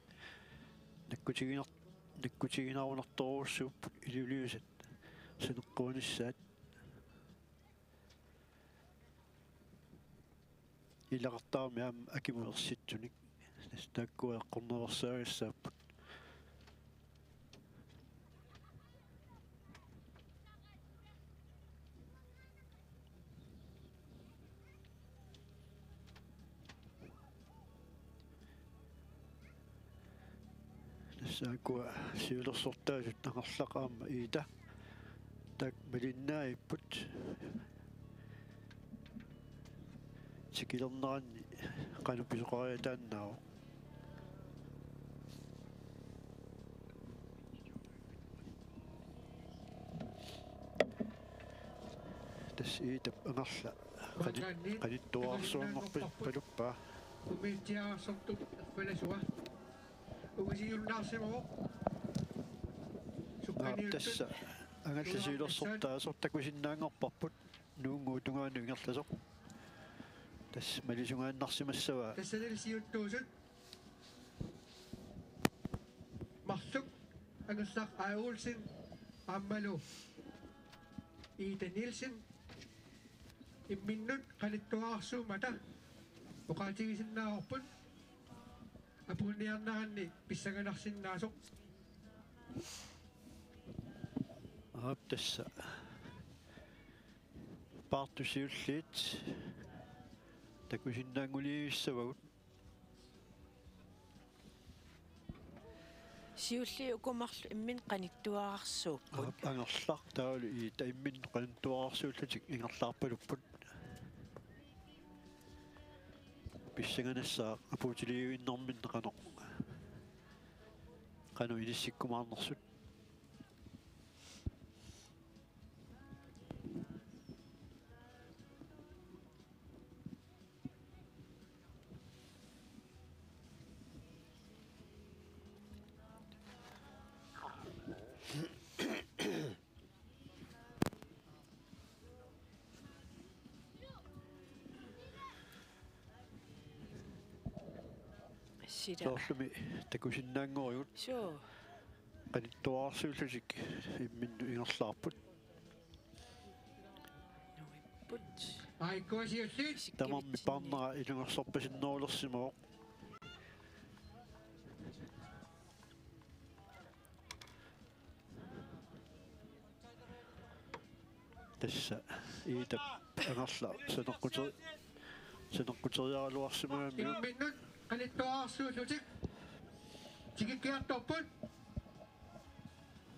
nakkutiginar-, nakkutiginarunartorujussuupput iliuliusat saneqquanissaat. Ilaqartarami aamma akimut ersittunik. Tassa taakkua eqqorneqarsaagassaapput. Tassa ukua siulersortaasut Angerlaq aamma Iita taakku malinnaagipput. Tikilerneranni qanoq pisoqariataannaavoq. Tassa Iitap Angerla qani-, qanittuararsuanngorpaluppoq. Umiatsiaarsortup erfalasua. Ungasiunnaarsimavoq. Aa, sukkaniuttut. Tassa Angerla siulersortaasoq takusinnaanngorparput. Nuunnguup tungaanut ingerlasoq. Tassa malisungaannarsimassavaa. Tassanili siuttuusut. Marluk Angerlaq A. Olsen aammalu Iita Nielsen imminnut qanittuararsuummata oqaatigisinnaavarput apuunniarneranni pissanganarsinnaasoq. Aap, tassa. Paartut siulliit takusinnaanngulivissavagut. Siulliit uku marluk imminnut qanittuararsuupput. Aap, Angerlaq taavalu Iita imminnut qanittuararsuullutik ingerlaarpalupput. Pissanganassaaq apuutiliivinnarminni qanoq, qanoq inissikkumaarnersut. Sila. Soorlumi takusinnaanngorigut. Suu. Qanittuararsuullutik imminnut ingerlaarput. Nuipput. Aajuku siulliit. Tamarmik paarnera ilungersorpasinnerulersimavoq. Tassa Iitap Angerlaq saneqqute-, saneqquteriaraluarsimagamiuk. Imminnut qanittuararsuullutik tikikkiartorput.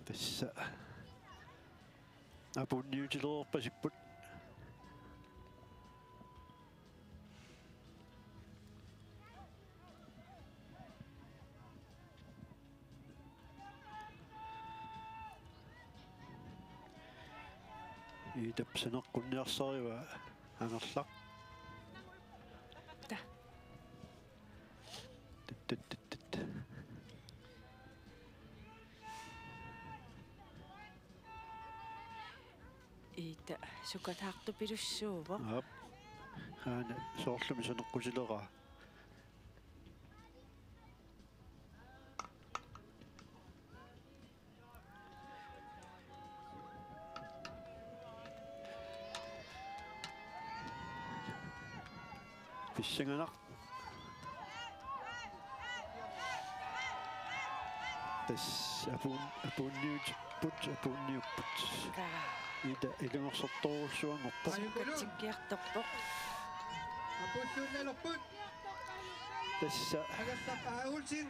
Tassa apuunniutilereerpasipput. Iitap saneqqunniarsarivaa Angerlaq. Ta. Tit, tit, tit, tit. Iita sukataartupilussuuvoq. Aap. Aana soorlumi saneqqutileraa. Pissanganaq. Tassa apuun-, apuunniupput, apuunniupput. Kaa. Iita ilungersortorujussuanngorpoq. Sukatsikkiartorpoq. Apuulluunnalerput. Tassa. Angerlaq A. Olsen.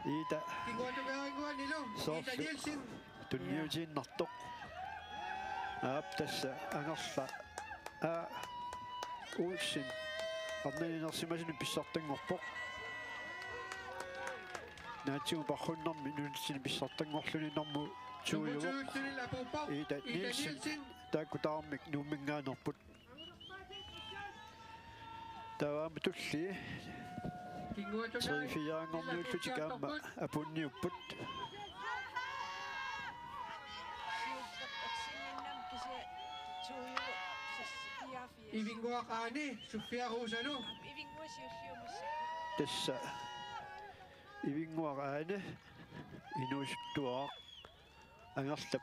Iita. Kinguatungaannguanilu. Soorlu. Iita Nielsen. Tunniutiinnartoq. Aap, tassa Angerlaq A. Olsen arnaninersimasunut pissartanngorpoq. Naatsigut paarrunnermi nunatsinni pissartanngorluni nummer to-uvoq. Nummer to-ulluni apuuppoq. Iita Nielsen. Iita Nielsen. Taakku tamarmik Nuumminngaanneerput. Taava aamma tullia. Tre-fire-nngorniullutik aamma apuunniupput. Ivinnguaq Aani, Sofia Rosalu. Tassa. Ivinnguaq Aane inuusuttuaraq Angerlap,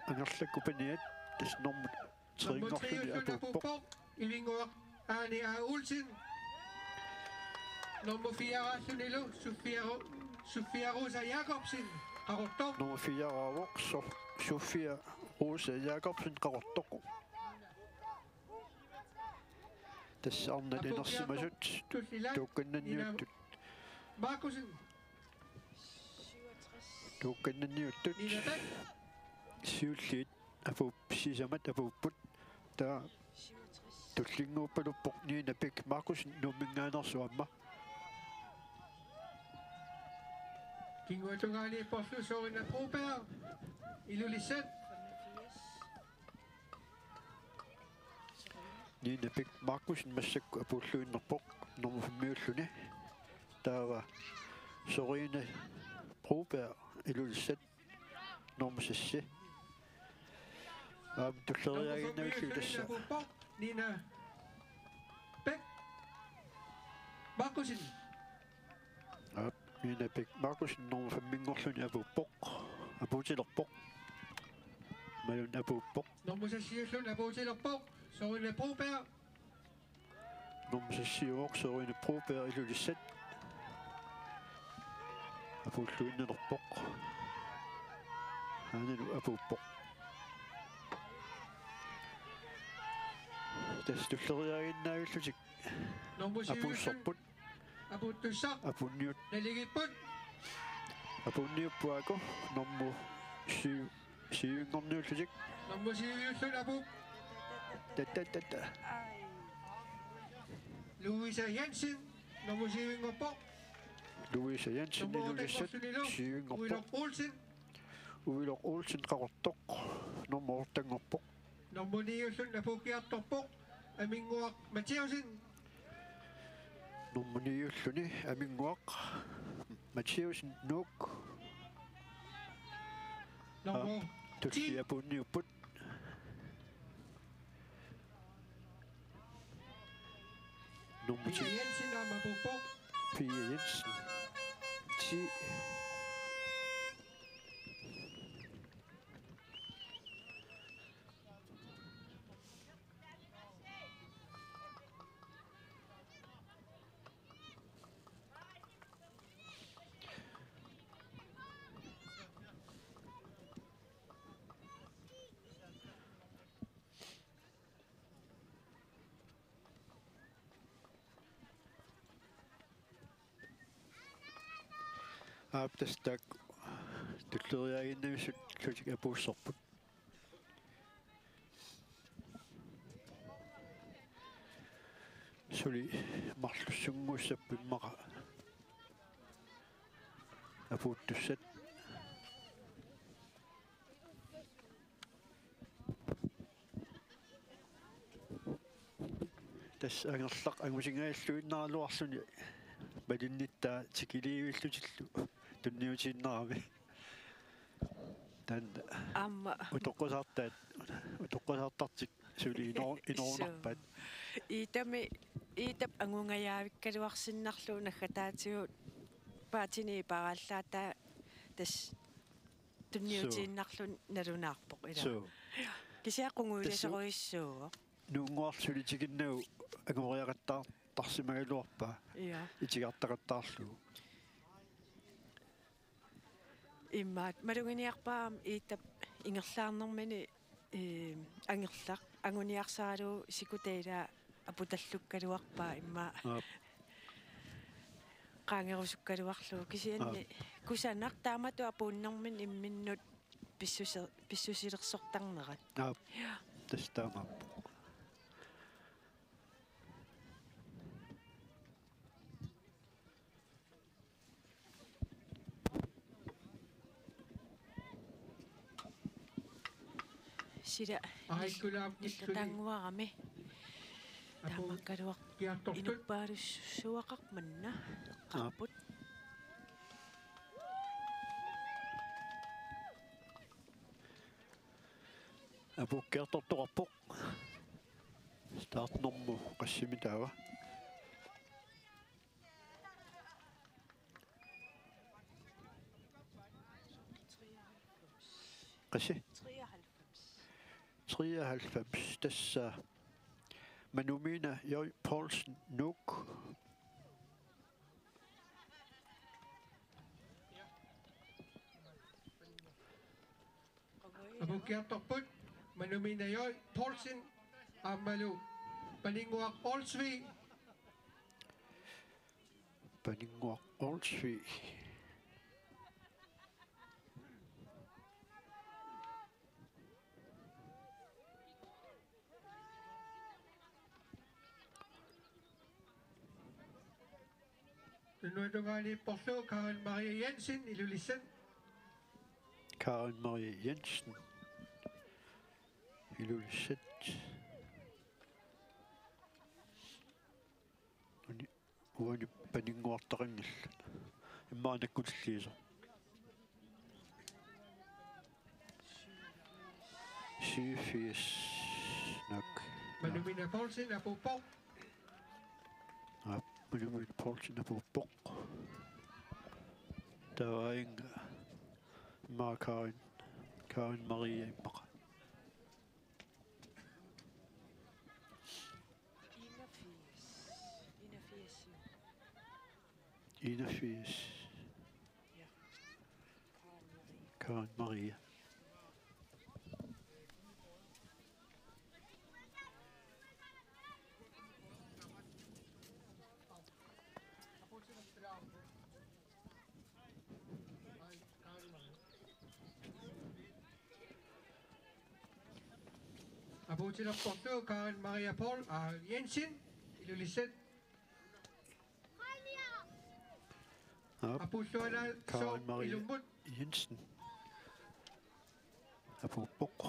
Angerlakkut paniat, tassa normu Nummer tre-nngorluni apuuppoq. Apuuppoq. Ivinnguaq Aane A. Olsen. Nummer fire-rallunilu Sofia Ro-, Sofia Rosa Jakobsen, Qaqortoq. Nummer fire-raavoq So-, Sofia Rosa Jakobsen, Qaqortoq. Tassa arnat inersimasut tuukkannanniuttut. Markussen. Tuukkannanniuttut. Nina Bech. Siulliit apuup-, sisamat apuupput. Taava tullinnguuppaluppoq Nina Bech Markussen Nuumminngaanneersoq aamma. Kinguatungaaniipporlu Sørine Broberg, Ilulissat. Nina Bech Markussen massakkut apuulluinnarpoq nummer fem-iulluni. Taava Sørine Broberg Ilulissat nummer seks. Aamma tulleriiaaginnavillugit tassa. Nina Bech Markussen. Aap, Nina Bech Markussen nummer fem-inngorluni apuuppoq. Apuutilerpoq. Imaluunniit apuuppoq. Nummer seks-iulluni apuutilerpoq. Sørine Broberg. Nummer seks-iuvoq Sørine Broberg Ilulissat. Apuulluinnalerpoq. Aanalu apuuppoq. Tassa tulleriiaaginnaavillutik. Nummer syv-iulluni apuussorput. Apuuttussaq. Apuunniut-. Naligiipput. Apuunniupput aaku. Nummer syv. Syv-inngorniullutik. Nummer syv-iulluni apuuppoq. Tatta, tatta. Louisa Jensen, nummer syv-inngorpoq. Louisa Jensen, nummer Ilulissat, otte-nngorlunilu syv-inngorpoq. Uiloq Olsen. Uiloq Olsen, Qaqortoq, nummer otte-nngorpoq. Nummer ni-ulluni apuukkiartorpoq Aminnguaq Mathiassen. Nummer ni-ulluni Aminnguaq Mathiassen, Nuuk. Nummer ti. Aa, tulliit apuunniupput. Nummer ti. Pia Jensen aamma apuuppoq. Pia Jensen. Ti. Aap, tassa taakku tulleriiaaginnavissut apuussorput. Suli marlussunnguussapput immaqa apuuttussat. Tassa Angerlaq angusingajalluinnaraluarluni malinnittaa tikiliivillutillu tunniutiinnarami. Taanna aamma utoqqasaartaat, utoqqasaartartik suli inor-, inorunarpaat. Suu. Iitami, iitap angungajaavikkaluarsinnarlugu naggataatigut paatini ipaarallaataa tassa tunniutiinnarluni nalunaarpoq, ilaa. Suu. Kisianni qungujulasorujussuuvoq. Nuunnguarlu suli tikinnagu angoriaqattaartarsimagaluarpaa. Ia. Itigartaqattaarlugu. Immaqa maluginiarpara aamma iitap ingerlaarnermini, ee, Angerlaq anguniarsaralugu sikutai ilaa aputallukkaluarpaa immaqa. Aap. Qaangerusukkaluarlugu kisianni. Aap. Kusanaq taamatut apuunnermini imminnut pissuse-, pissusilersortarnerat. Aap. Ia. Tassa taamaappoq. Sila nil-, nillataannguarami. Tamakkaluaq inuppaalussuaqarmat eqqaapput. Apuukkiartortoqarpoq. Startnummer qassimi taava? Qassi? Treoghalvfems. Treoghalvfems, tassa Manumina J. Poulsen, Nuuk. Apuukkiartorput Manumina J. Poulsen aammalu Paninnguaq Olsvig. Paninnguaq Olsvig. Tunngasuup tungaaniipporlu Karen Marie Jensen, Ilulissat. Karen Marie Jensen, Ilulissat. Uni-, uani paninnguartaqanngillat. Immaqa nakkutilliisoq. Syvogfirs, Nuuk. Manumina Poulsen apuuppoq. Aap, Manumina Poulsen apuuppoq. Taava immaqa Karen, Karen Marie immaqa. Enogfirs. Enogfirs. Enogfirs. Ja. Karen Marie. Karen Marie. Apuutilerporlu Karen Maria Paul, aa, Jensen, Ilulissat. Aap. Apuullualaassaaq Karen Maria ilummut. Jensen. Apuuppoq.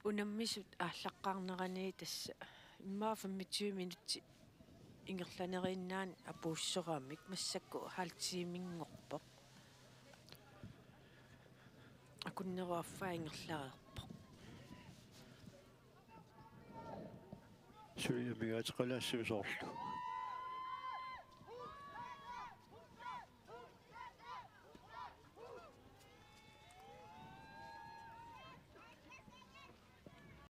Unammisut aallaqqaarnerani tassa immaqa femogtyve minutsit ingerlaneriinnaanni apuussoramik, massakkut halv tiiminngorpoq. Akunnerup affaa ingerlareerpoq. Suli amigaateqalaassavit soorlu?